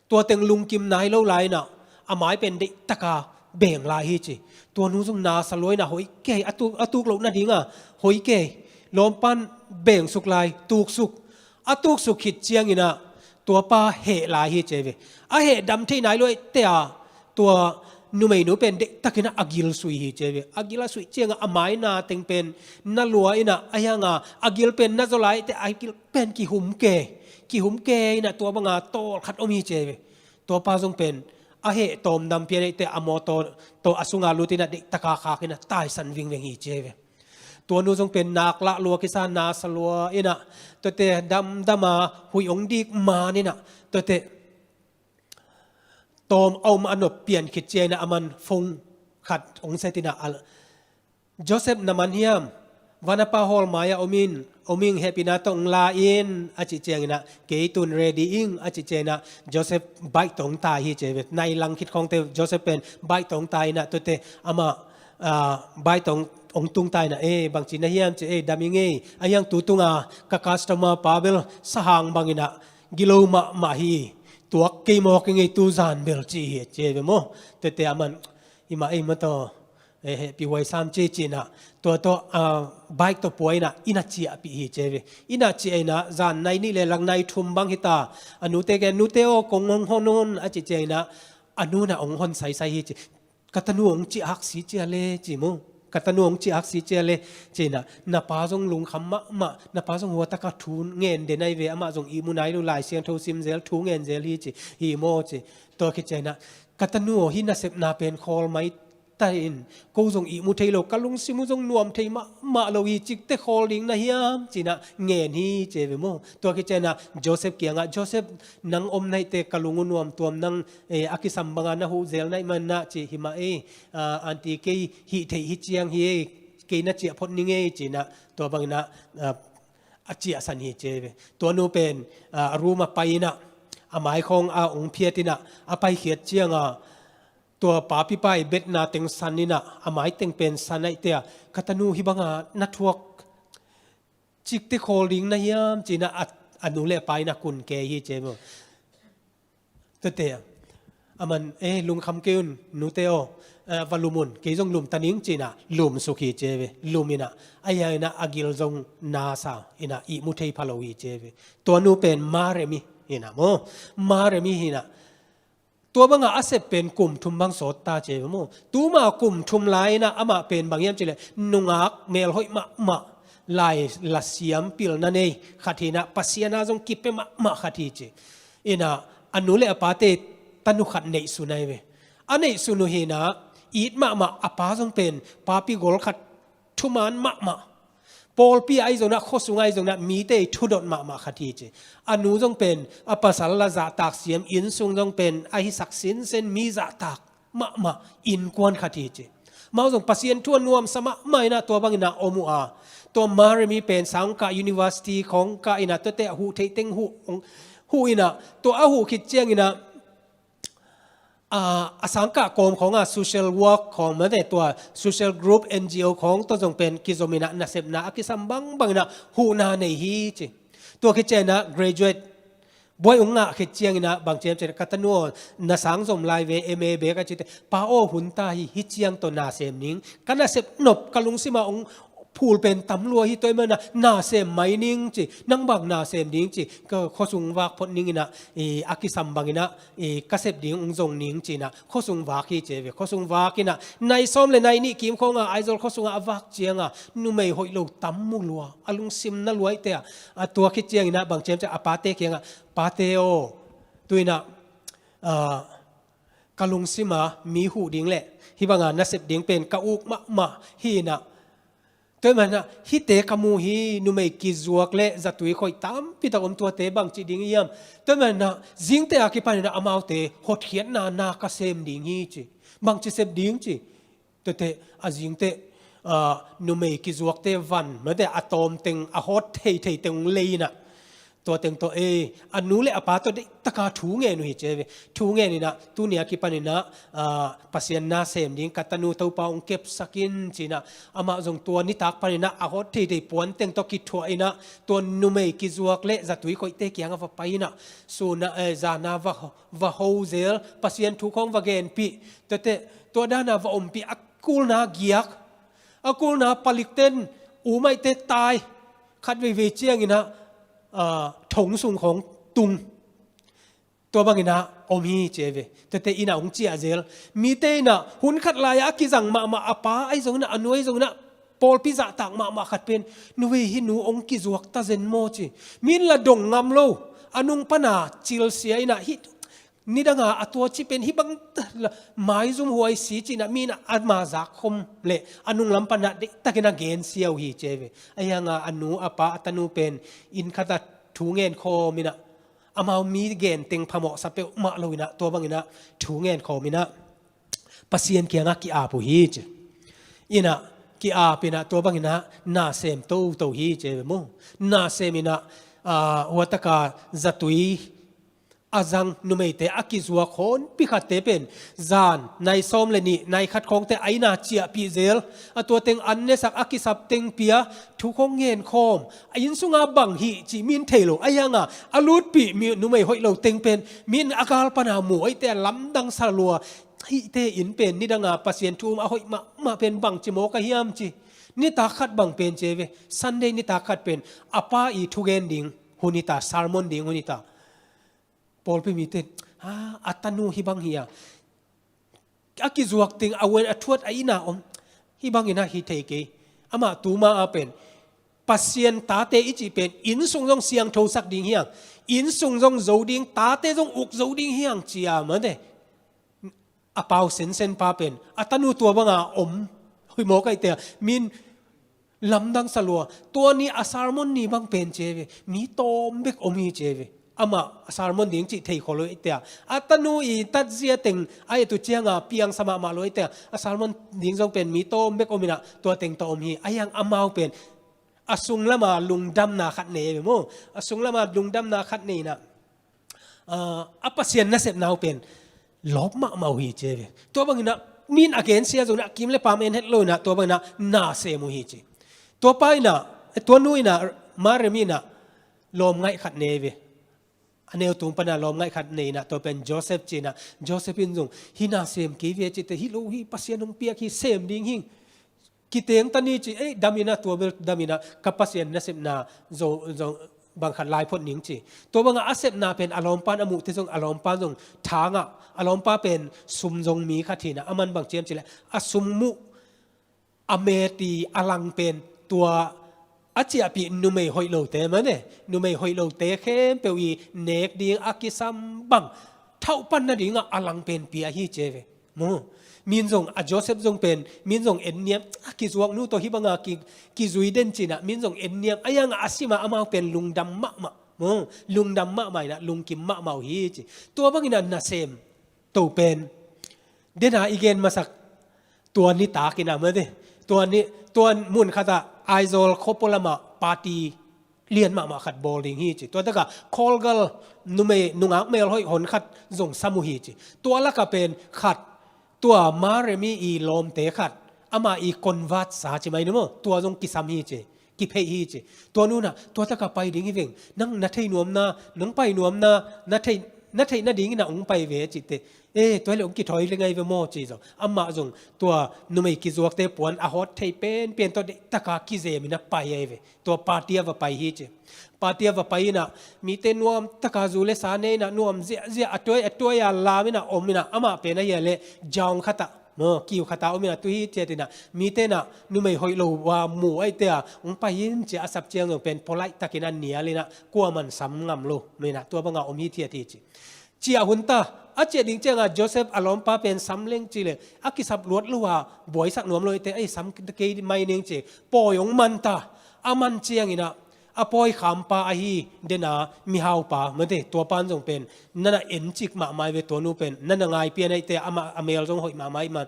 Tua teng lungkim nai lo lai inah a mai pen deihtaka beng lai hi ci. Tua nu zong nasa lua inah hoih kei, a tuk, a tuk loh nadinga hoih kei. Lawmpan bengsuk lai, tuksuk. A tuksuk khit cianginah tuapa heh lai hi ci ve. A heh dam thei nai lo eite a, tua numeinu pen deihtakinah a gil sui hi ci ve. A gil a suih ciangah a mai na teng pen na lua inah, a hianga a gil pen na zaw lai eite, a gil pen kihum ke, kihum ke inah tua banga tawl khat om hi ci ve. Tuapa zong pen a heh tawmdam pian eite a mawtaw tawh a sunga lut inah deihtaka khak inah taisan vingveng hi ci ve. Tua nu zong pen nak lah lua kisa, nasa lua inah, tuate damdama huih hong dik man inah, tuate tawm a om a nop pian khit cianginah a man phone khat hong set inah, a, Joseph na man hiam? Vanapa hall mai-ah om in, om ing, hehpihna tawh hong la in a cih cianginah, kei tun ready ing a cih cianginah Joseph bike tawh hong tai hi ci ve. Nai lang khit khawngte Joseph pen bike tawh hong tai inah, tuate amah, ah, bike tawh hong, hong tung tai inah, eh, bangci na hiam ci, eh, dam ing ei, a hiang tu tunga ka customer pa bel sahang banginah gilo mahmah hi, tuak kei mawk ing ei tu zan bel ci hi ci ve maw. Tuate a man, i mah ei mawtaw, eh, hehpih huai sam ci cinah, tua tawh, ah, bike tawh pua inah inn ah ciahpih hi ci ve. Inn ah ciah inah zan nai nih le lang nai thum bang hita, a nute gen, nute aw, kong hong hon un a cih cianginah a nu nah hong hon saisai hi ci. Ka tanu hong ciah hak si cia le ci maw. Ka tanu hong ciah hak si cia le cinah, na pa zong lungkham mahmah, na pa zong huataka thu ngen den ahi ve, amah zong ihmu nai lo, Lai Siangtho sim zel, thu ngen zel hi ci, hi maw ci. Tua khit cianginah ka tanu aw, hih nasepna pen khawl mai ta in, ko zong ihmu thei lo, ka lungsim uh zong nuam thei mahmah lo hi, cikte khawl ding na hiam ci-in ah ngen hi ci ve maw. Tua khit ciangin ah Joseph kiangah, Joseph, nang om na hih teh ka lung uh nuam tuam, nang, eh, a kisam bangin na huh zel na hih manin ah ci hi mah ei, ah, aunty kei hih theih hi ciang hi ei, kei na ciah phot ning ei ci-in ah tua bangin ah, ah, a ciahsan hi ci ve. Tua nu pen, ah, a room ah pai-in ah a mai khawng a hong phiat-in ah a paikhiat ciangin ah tua papi pa i betna teng san-in ah, a mai teng pen san ahih teh, ka tanu hih bangin na thuak, cikte khawl ding na hiam ci-in ah a, a nu le a pa in ah kun kei hi ci maw. Tuate, aman, eh, lungkham kei un, nute aw, eh, va lum un, kei zong lum ta ning ci-in ah lumsuk hi ci ve, lum-in ah, ahi hangin ah a gil zong na sa-in ah ihmu thei pha lo hi ci ve. Tua nu pen married hi-in ah maw, married hi-in ah, tua bangin a sep pen kum thum bang sawt ta ci ve maw. Tuma kum thum lai-in ah amah pen bang hiam cih leh nungak melhoih mahmah, lai la siam pilna nei khat hi-in ah, Pasian a zong kipia mahmah khat hi ci. In ah a nu le a pate tanu khat neihsun ahi ve. A neihsun uh hi-in ah it mahmah, a pa zong pen papi gol khat, thuman mahmah. Pawlpi ah ahi zongin ah, khuasung ah ahi zongin ah, mite i thudot mahmah khat hi ci. A nu zong pen a pasal la zahtak siam, innsung zong pen a hisak sinsen, mi zahtak mahmah innkuan khat hi ci. Amau zong Pasian thu a nuamsa mahmah in ah tua bangin ah om uh a. Tua married pen sangkah, university khawng kah-in ah, tuate a huh theih teng huh, huh in ah, tua a huh khit ciangin ah, ah, a sangkah kawm khawng ah social work khawng, mate, tua social group, N G O khawng tawh zong pen kizom-in ah nasepna a kisam bangbang-in ah huhna nei hi ci. Tua khit ciangin ah graduate buai hong ngah khit ciangin ah bang ci hiam cih leh, ka tanu aw, na sang zom lai ve, M A bek a ci teh, pa aw, hun ta hi, hih ciang tawh na sem ning, ka nasep nop, ka lungsim ah hong phul pen tam lua hi, tua ahih manin ah na sem mai ning ci, nang bang na sem ding ci, ka khuasung vak phot ning in ah, i, a kisam bangin ah, i, ka sep ding hong zong ning ci-in ah khuasung vak hi ci ve. Khuasung vak in ah nai sawm le nai nih kim khawng ah Aizawl khuasung ah a vak ciangin ah numei hoih lo tam mu lua, a lungsim na lua ahih teh, a tua khit ciangin ah bang ci hiam cih leh a pate kiangah, pate aw, tu-in ah, ah, ka lungsim ah mi huh ding le hih bangin ah nasep ding pen ka uk mahmah hi-in ah, tua ahih manin ah hihte ka mu hi, numei kizuak le zatui khoih tampi tak om, tuate bang ci ding hiam. Tua ahih manin ah zingteh a kipanin ah amaute hotkhiatna na ka sem ding hi ci. Bang ci sep ding ci. Tuate a zingteh, ah, numei kizuakte van, mate, a tawm teng, a hawt theithei teng hong lei-in ah, tua teng tawh, eh, a nu le a pa tawh deihtakin thu ngen uh hi ci ve. Thu ngen-in ah, tuni a kipanin ah, ah, Pasian na sem ding, ka tanu Topa hong kepsak in ci-in ah, amah zong tua nitak panin ah a hawt theithei puan teng tawh kithuah-in ah, tua numei kizuak le zatui khoihte kiangah va pai-in ah, sun ah, eh, zan ah va, va ho zel, Pasian thu khawng va genpih, tuate, tua dan ah va ompih, a kulna giak, a kulna palik ten, um ahih teh tai, khat veivei ciangin ah, ah, thong sung khawng tung. Tua bangin ah om hi ci ve. Tuate in ah hong ciah zel. Mite in ah hun khat lai-ah a kizang mahmah, a pa ahi zongin ah, a nu ahi zongin ah, pawlpi zahtak mahmah khat pen, nu ve, hih nu hong kizuak ta zen maw ci. Mi in la dong ngam lo. A nung panin ah cilsia in ah, hih nidang a a tua ci pen hih bang ta la, maizum huai si ci-in ah mi in ah ama zak khawm leh a nunglam panin ah deihtakin a gensia uh hi ci ve. Ahi hangin ah a nu, a pa, a tanu pen inn khat ah thu ngen khawm-in ah, amau mi gen teng phamawhsa peuhmah lo-in ah, tua bangin ah thu ngen khawm-in ah Pasian kiangah ki-ap uh hi ci. In ah ki-ap-in ah tua bangin ah na sem toto hi ci ve maw. Na sem-in ah, ah, hua takin zatui a zang numeite, a kizuak honpi khatte pen zan nai sawm le nih, nai khat khawngte a inn ah ciahpih zel, a tua teng an nesak, a kisap teng pia, thu khawng ngen khawm, a inn sungah bang hih cih mi in thei lo. Ahi hangin ah a lutpih mi, numei hoih lo teng pen mi in a gal panin ah mu ahih teh a lamdang sa lua. Hihte inn pen nidang a Pasian thu um a hoih mahmah pen bangci mawk a hiam ci. Nitak khat bang pen ci ve, Sunday nitak khat pen a pa i thugen ding hun hi ta, sermon ding hun hi ta. Pawlpi mite, ah, a tanu hih bang hi a, a kizuak teng, a uan a thuat a inn ah om, hih bangin ah hi thei kei. Amah tuma a pen Pasian tate i cih pen inn sung zong siangthosak ding hi hang, inn sung zong zo ding, tate zong uk zo ding hi hang ci a, mate. a pau sensen pa pen a tanu tua banga om hi mawk ahih teh, min lamdang sa lua. Tua ni a sermon ni bang pen ci hi ve, mi tawm bek om hi ci hi ve. Amah a sermon ding cih thei khol lo ahih teh, a tanu i tatzia teng a et uh cianga piangsa mahmah lo ahih teh, a sermon ding zong pen mi tawm bek om inah tua teng tawh om hi. Ahi hang amau pen a sung lama lungdamna khat nei hi ve maw. A sung lama lungdamna khat nei inah, ah, a Pasian nasepna uh pen lawp mahmah uh hi ci hi ve. Tua bang inah min a gensia zong inah kim le paam en het lo inah tua bang inah na sem uh hi ci. Tua pa inah, tua nu inah, Mariam inah lawm ngaih khat nei hi ve. A neu tung pana lawm ngaih khat nei inah tua pen Joseph ci inah, Joseph in zong hih na sem kei ve ci teh, hi lo hi, Pasian hong piak hi, sem ding hi. Kiteng ta ni ci, eh, dam inah, tua bel dam inah, ka Pasian nasepna zo, zo bang khat lai phot ning ci. Tua bangah a sepna pen a lawmpan a muh teh zong a lawmpan zong thangah, a lawmpa pen sum zong mi khat hi inah, aman bang ci hiam cih leh a sum muh, a met i a lang pen tua a ciahpih numei hoih lote mah ne, numei hoih lote khempeuh i nek ding a kisam bang thauh pan nadingah a lang pen pia hi ci hi ve. Maw, min zong a Joseph zong pen min zong en niam, a kizuak nu tawh hih banga ki, kizui den ci inah min zong en niam, ahi hangah a simah amau pen lungdam mahmah. Maw, lungdam mahmah inah lungkim mahmah uh hi ci. Tua bang inah nasem to pen dena i gen masak tua nitak inah mah ne, tua ni, tua mun khatah Aizawl khuapo lamah party lian mahmah khat bawl ding hi ci. Tua takah Kawlgal numei nungak melhoih hon khat zong sam uh hi ci. Tua lakah pen khat, tua Mariam i lawmte khat, amah i convert sa ci mai ni maw, tua zong kisam hi ci. Kipheih hi ci. Tua nu inah, tua takah pai ding hi veng. Nang na thei nuamna, nong pai nuamna, na thei, na theih nading inah hong pai ve ci teh, eh, tua leh hong kithawi leng ahi ve maw ci zong. Amah zong tua numei kizuakte puan a hawt thei penpen tawh deih taka kizem inah pai ahi ve. Tua party ah va pai hi ci. Party ah va pai inah mite nuam taka zu le sa ne inah nuam ziahziah a tuai a tuai a lam inah om inah, amah pen ahi a leh jaung khatah maw, kiu khatah om inah tu hi ciat inah mite inah numei hoih lo a mu ahih teh hong pai in ci a, a sap ciang zong pen polite takin a nial inah kuaman sam ngam lo inah tua banga om hi thiat hi ci. Ciah hun ta, a ciah ding cianga Joseph a lawmpa pen sam leng ci leh a kisap luat lo a buaisak nuam lo ahih teh, ei, sam kei mai ning ci. Pawi hong man ta, a man ciang inah a pawi khampa ahi dena mihaupa mate, tua pan zong pen nana encik mahmah hi ve, tua nu pen nana ngai pian ahih teh, amah a mel zong hoih mahmah ahih man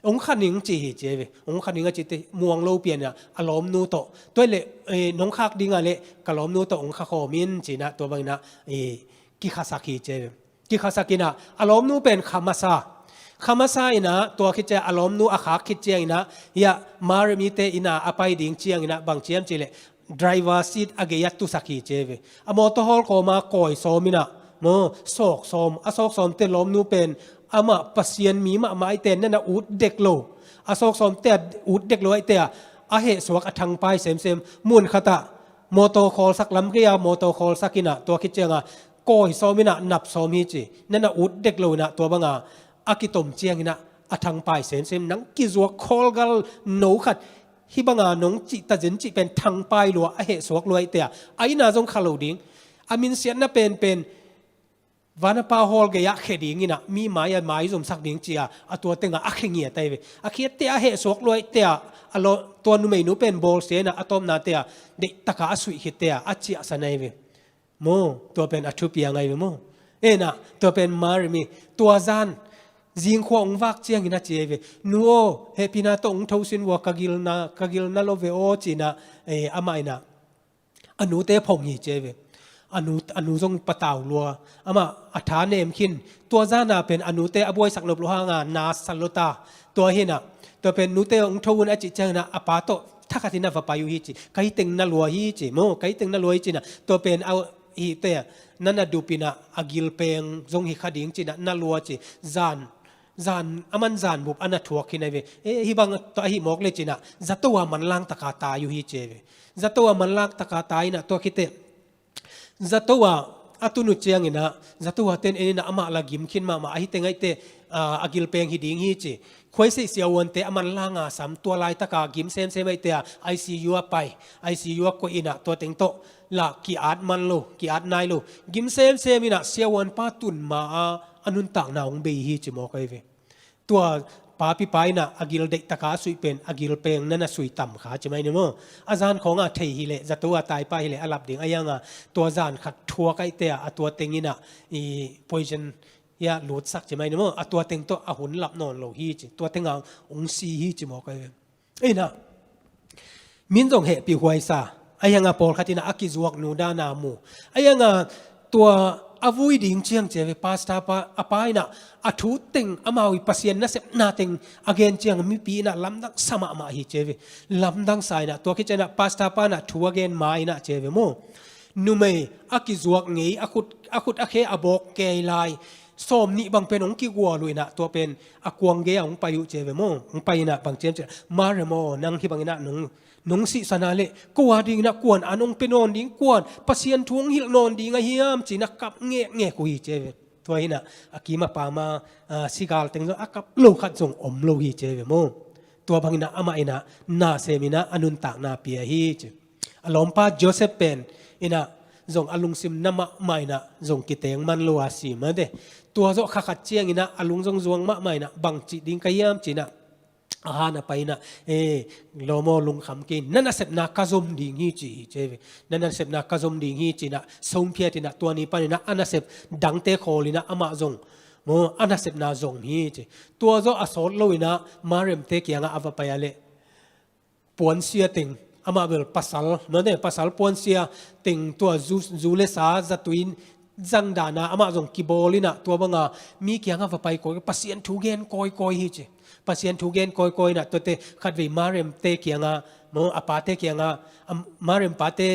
hong kha ning ci hi ci hi ve. Hong kha ning a cih teh muang lo pian inah a lawmnu tawh, tua leh, eh, nong khak ding a leh ka lawmnu tawh hong kha khawm in ci inah tua bang inah, eh, kikhasak hi ci hi ve. Kikhasak inah a lawmnu pen kha masa. Kha masa inah tua khit ciang a lawmnu a khak khit ciang inah, hiah Mariam i te inn ah a pai ding ciang inah bang ci hiam cih leh driver seat a gei ah tusak hi ci hi ve. A mawtaw hawl kawma kawi sawm inah maw, sawk sawm, a sawk sawm teh lawmnu pen amah Pasian mi mahmah ahih teh nana ut dek lo. A sawk sawm teh a ut dek lo ahih teh a, a hehsuak a thangpai semsem. Mun khatah mawtaw khawlsak lam gei a mawtaw khawlsak inah tua khit cianga kawi sawm inah nap sawm hi ci. Nana ut dek lo inah tua banga a kitom ciang inah a thangpai semsem. Nang kizuak Kawlgal no khat hih banga nong cih ta zen cih pen thangpai lua, a hehsuak lua ahih teh a, a inn ah zong kha lo ding. A minsiatna penpen van a Pa hawl gei ah khe ding inah mi mai ah maizumsak ding ci a, a tua tengah a khe ngiat ahi ve. A khiat teh a hehsuak lua ahih teh a, a law, tua numeinu pen bawlsia inah a tawpna teh a deih taka a suih khit teh a, a ciahsan ahi ve. Maw, tua pen a thupiang ahi ve maw. Inah tua pen Mariam i tua zan zingkhua hong vak ciang inah ci ahi ve. Nu aw, hehpihna tawh hong thosin vua, ka gilna, ka gilna lo ve aw ci inah, eh, amah inah a nute phong hi ci ahi ve. A nu, a nu zong patau lua. Amah a tha nem khin. Tua zan ah pen a nute a buaisak nop lo hanga na sa lo ta. Tua hi inah tua pen nute hong tho un a cih ciang inah a pa tawh thakhat inah va pai uh hi ci. Ka hi teng na lua hi ci maw, ka hi teng na lua hi ci inah tua pen a hi teh a, nana dup inah a gilpeng zong hi kha ding ci inah na lua ci. Zan, zan, a man zan bup a na thuak khin ahi ve. Eh, hih bang tawh ahi mawk leh ci inah zato a manlang taka tai uh hi ci ahi ve. Zato a manlang taka tai inah tua khit teh zato ah a tun uh ciang inah zato a ten en inah amah la gim khin mahmah, ahi teng ahih teh, ah, a gilpeng hi ding hi ci. Khuaiseih siavuante a manlang a sam, tua laitaka gim semsem ahih teh a, I C U ah pai, I C U ah koih inah tua teng tawh la ki-at man lo, ki-at nai lo. Gim semsem inah siavuanpa tun ma a a nuntakna hong bei hi ci mawk ahi ve. Tua papipa in ah a gil deihtaka a suih pen a gil peng na na sui tam kha ci mai ni maw. A zan khawng a thei hi leh, zato a taipa hi leh a lap ding, a hiang a tua zan khat thuak aihte ah a tua teng in ah i poison ia lutsak ci mai ni maw. A tua teng tawh a hun lap nawn lo hi ci, tua teng a ung si hi ci maw kai. Ei na, min zong hehpih huaisa. A hiang a pawlkhat in ah a kizuak nu dan a mu. A hiang a tua a vui ding ciang ci ve, pastor pa, a pa in ah a thu teng, amau i Pasian nasepna teng a gen ciang mipi in ah lamdang sa mahmah hi ci ve. Lamdang sa in ah tua khit ciang in ah pastor pa in ah thu a gen ma in ah ci ve maw. Numei a kizuak ngei, a khut, a khut a khe a bawk kei lai sawm nih bang pen hong kigual uh in ah, tua pen a kuang gei a hong pai uh ci ve maw. Hong pai in ah bang ci hiam ci leh, Mariam aw, nang hih bang in ah nong, nong sihsan a leh ko a ding in ah kuan an hong pia nawn ding, kuan Pasian thu hong hilh nawn ding a hiam ci in ah kap ngekngek uh hi ci ve. Tua hi in ah a kim a pam a, a, sigal teng zong a kap lo khat zong om lo hi ci ve maw. Tua bang in ah amah in ah na sem in ah a nuntakna pia hi ci. A lawmpa Joseph pen in ah zong a lungsim na mahmah in ah zong kiteng man lo a si mah de. Tua zawh kha khat ciang in ah a lung zong zuang mahmah in ah bang ci ding ka hiam ci in ah a han a pai in ah, e, lawm aw, lungkham kei in, na nasepna ka zom ding hi ci hi ci ve. Na nasepna ka zom ding hi ci in ah songphiat in ah tua ni pan in ah a nasep dangte khawl in ah amah zong maw a nasepna zong hi ci. Tua zawh a sawt lo in ah Mariam te kiang ah a va pai a leh puansia teng, amah bel pasal, mane, pasal puansia teng tua zu, zu le sa zatui zang dan a amah zong kibawl in ah tua bang a mi kiang ah va pai kawikawi, Pasian thu gen kawikawi hi ci. Pasian thu gen kawikawi in ah tuate khatvei Mariam te kiang ah maw, a pate kiang ah, a, Mariam pate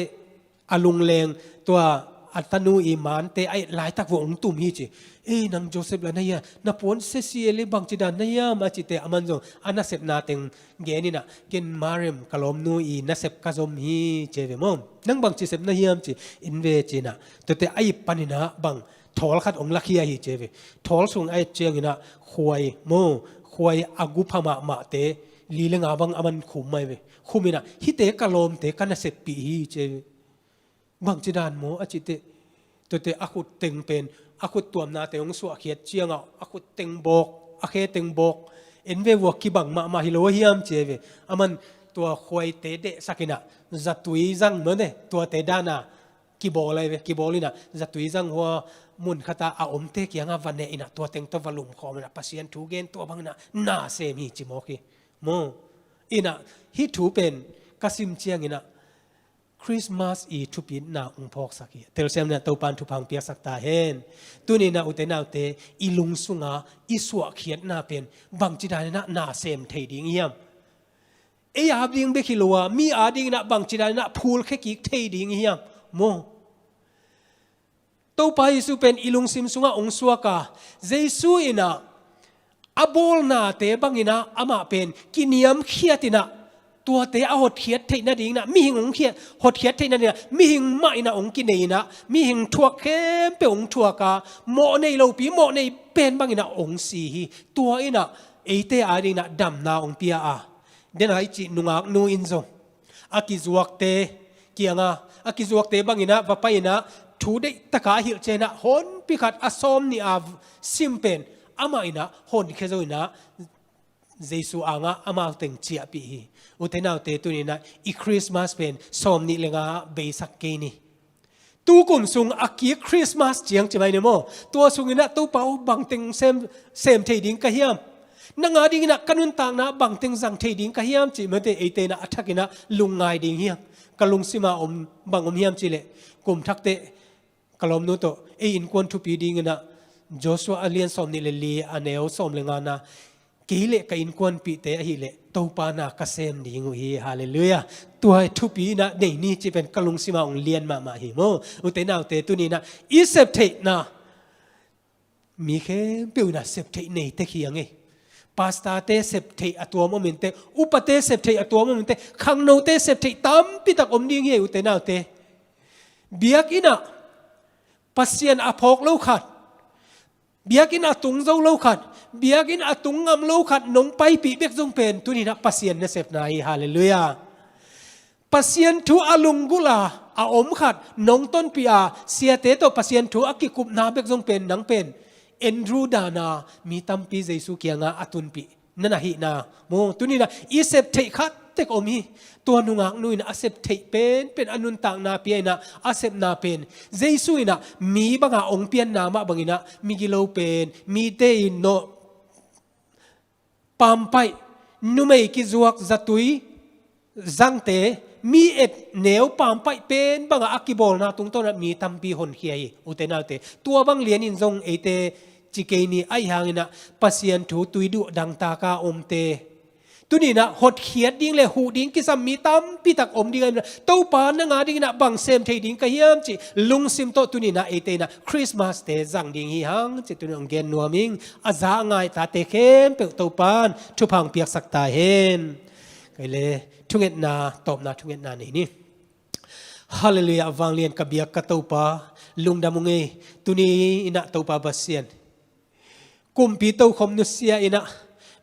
a lungleng tua a tanu i mante a et laitak vua hong tum hi ci. Ei, nang Joseph la na hia, na puansia si e le bang ci dan na hiam a ci teh, aman zong a nasepna teng gen in ah, ken Mariam ka lawmnu i nasep ka zom hi ci ve maw. Nang bang ci sep na hiam ci in ve ci in ah, tuate a ip pan in ah bang thawl khat hong lakhia hi ci ve. Thawl sung a et ciang in ah khuai maw, khuai a gu pha mahmahte li le nga bang aman khum mai ve. Khum in ah, hihte ka lawmte ka naseppih hi ci ve. Bang ci dan maw a ci teh, tuate a khut teng pen, a khut tuamnate hong suahkhiat ciang ah a khut teng bawk, a khe teng bawk, en ve vua kibang mahmah hi lo a hiam ci ve. Aman tua khuaite dehsak in ah zatui zang mane, tuate dan a kibawl ai ve, kibawl in ah zatui zang hua mun khat ah a omte kiang ah va neh in ah tua teng tawh va lumkhawm in ah Pasian thu gen, tua bang in ah na sem hi ci mawk hi maw. In ah hih thu pen ka sim ciang in ah Christmas i thupitna hong phawksak hi. Telsiam in ah Topa'n thupha hong piaksak ta hen. Tuni in ah ute naute, i lung sung a i suahkhiatna pen bang ci dan in ah na sem thei ding hiam? Ei a ding bek hi lo a, mi a ding in ah bang ci dan in ah phulkhia kik thei ding hiam maw? Topa Jesu pen i lungsim sungah hong suak a, Jesu in ah a bawlnate bang in ah amah pen kiniamkhiat in ah, tuate a hotkhiat theih nading in ah, mihing hong khiat, hotkhiat theih nading in ah mihing mah in ah hong kinei in ah, mihing thuak khempeuh hong thuak a, mawh nei lopi mawh nei pen bang in ah hong si hi. Tua in ah eite a ding in ah damna hong pia a, den a i cih nungaknu in zong a kizuakte kiang ah, a kizuakte bang in ah va pai in ah thu deihtaka a hilh ciang in ah honpi khat a sawm nih a sim pen amah in ah honkhia zo in ah Jesu ang ah amau teng ciahpih hi. Ute naute, tuni in ah i Christmas pen sawm nih le nga ah beisak kei ni. Tu kum sung a kik Christmas ciang ci mai ni maw. Tua sung in ah Topa aw, bang teng sem, sem thei ding ka hiam? Nang a ding in ah ka nuntakna bang teng zang thei ding ka hiam cih mate, eite in ah a thak in ah lungngai ding hiam? Ka lungsim a om, bang om hiam cih leh, kum thak teh ka lawmnu tawh ei innkuan thupi ding in ah Joshua a lian sawm nih le li, a neu sawm le nga na, kei le ka innkuanpihte ahih leh Topa na ka sem ding uh hi. Halleluiah. Tua thupi in ah nei ni cih pen ka lungsim a hong lian mahmah hi maw. Ute naute, tuni in ah i sep theihna mi khempeuh in ah sep theih nei tek hi a ngei. Pastorte sep theih a tuam om in teh, upate sep theih a tuam om in teh, khangnote sep theih tampi tak om ding hi, ute naute. Biakinn ah Pasian a phawk lo khat, biakinn a tung zo lo khat, biakinn a tung ngam lo khat nong paipih bek zong pen tuni in ah Pasian nasepna hi. Halleluiah. Pasian thu a lunggulh a a om khat nong tonpih a, siate tawh Pasian thu a kikupna bek zong pen nang pen Andrew dana mi tampi Jesu kianga a tunpih na na hihna mu. Tuninah i sep theih khat tek om hi. Tua nungaknu in a sep theih penpen a nuntakna pia inah a sepna pen Jesu inah mi banga ong pianna mah banginah migilo pen mite in nawh pampaih numei kizuak zatui zangte mi et neu pampaih pen banga a kibawlna tungtawnah mi tampi honkhia hi. Ute naute, tua bang lianin zong eite ci kei ni. Ahi hanginah Pasian thu tuiduh dangtaka omte tuninah hotkhiat ding le huh ding kisam mi tampitak om ding ahi. Topa nang a dinginah bang sem thei ding ka hiam cih lungsim tawh tuninah eite inah Christmas te zang ding hi hang cih tunin ong gen nuam ing. A za a ngai tate khempeuh Topan thupha ong piaksak ta hen. Kei le thungetna, tawpna thungetna nei ni. Halleluiah, vanglian ka biak ka Topa, lungdam ung ei. Tuni inah Topa Pasian, kumpi tokhom nusia inah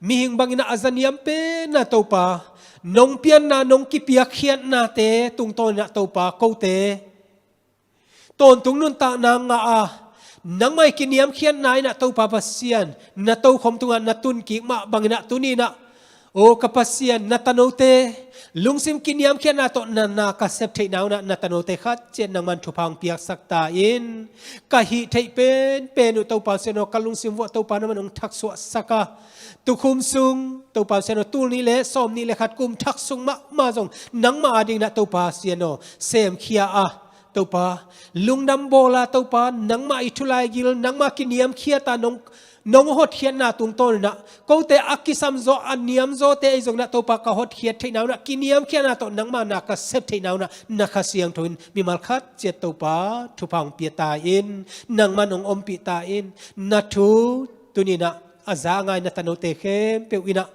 mihing banginah a zaniam pena Topa, nong pianna nong kipiakkhiatnate tungtawn inah Topa kote tawntung nuntakna ngah a, nangmah i kiniamkhiatna inah Topa Pasian, na tokhom tungah na tunkik mah banginah tuninah, o ka Pasian, na tanote lungsim kiniamkhiatna tawh na na ka sep theihna unah na tanote khat ciat nangman thupha ong piaksak ta in. Ka hih theih penpen uh Topa Pasian aw, ka lungsim vuah Topa nangman ong thaksuahsak a, tukhum sung Topa Pasian aw, tul nih le sawm nih le khat kum thak sung mahmah zong nangmah a dinginah Topa Pasian aw, semkhia a Topa, lungdam bawla Topa, nangmah i thulaigil, nangmah kiniamkhiata nong, nong hotkhiatna tungtawn inah kote a kisamzaw a niamzawte ei zonginah Topa ka hotkhiat theihna unah kiniamkhiatna tawh nangmah na ka sep theihna unah na Kha Siangtho in mimal khat ciat Topa thupha ong pia ta in. Nangman ong ompih ta in. Na thu tuninah a za a ngai na tanote khempeuh inah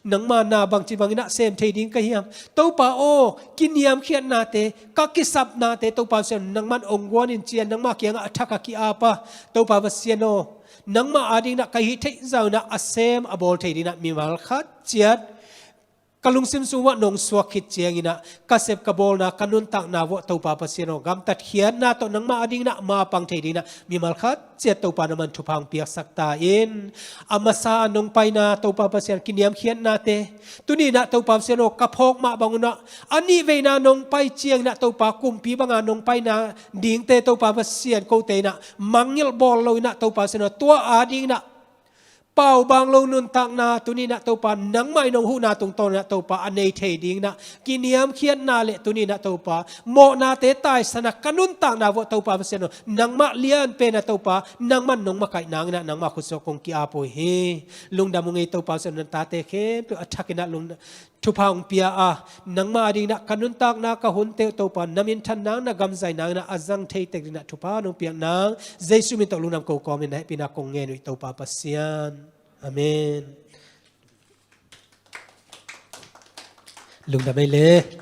nangma na bangci banginah sem thei ding ka hiam? Topa aw, kiniamkhiatnate, ka kisapnate Topa Pasian nangman ong guanin cian nangma kiangah a thak a ki-apa Topa Pasian aw, nangma a dinginah ka hih theih zaw inah a sem a bawl thei dinginah mimal khat ciat ka lungsim sung vuah nong suak khit cianginah ka sep ka bawlna ka nuntakna vuah Topa Pasian aw, gamtatkhiatna tawh nangma a dinginah ma pang thei dinginah mimal khat ciat Topa nangman thupha ong piaksak ta in. A masa a nong paina Topa Pasian kiniamkhiatnate tuninah Topa Pasian aw, ka phawk mah bangunah a nih veina nong pai cianginah Topa kumpi banga nong paina dingte Topa Pasian kote inah mangngilh bawl loinah Topa Pasian aw, tua a dinginah paubang lo nuntakna tuninah Topa nangmah in nong huhna tungtawn inah Topa a nei thei dinginah kiniamkhiatna le tuninah Topa mawhnate taisanah ka nuntakna vuah Topa Pasian aw, nangmah lianpenah Topa nangman nong makaih nanginah nangmah khutsuak kong ki-ap uh hi. Lungdam ung ei Topa Pasian aw, na tate khempeuh a thakinah lungdam thupha ong pia a, nangma a dinginah ka nuntakna ka hunte uh Topa na minthan nang na gamzai nanginah a zang thei tek dinginah thupha nong piak nang Jesu min tawh lungdam ko kawmin na hehpihna kong ngen uh hi Topa Pasian. Amen. Lungdam ei le.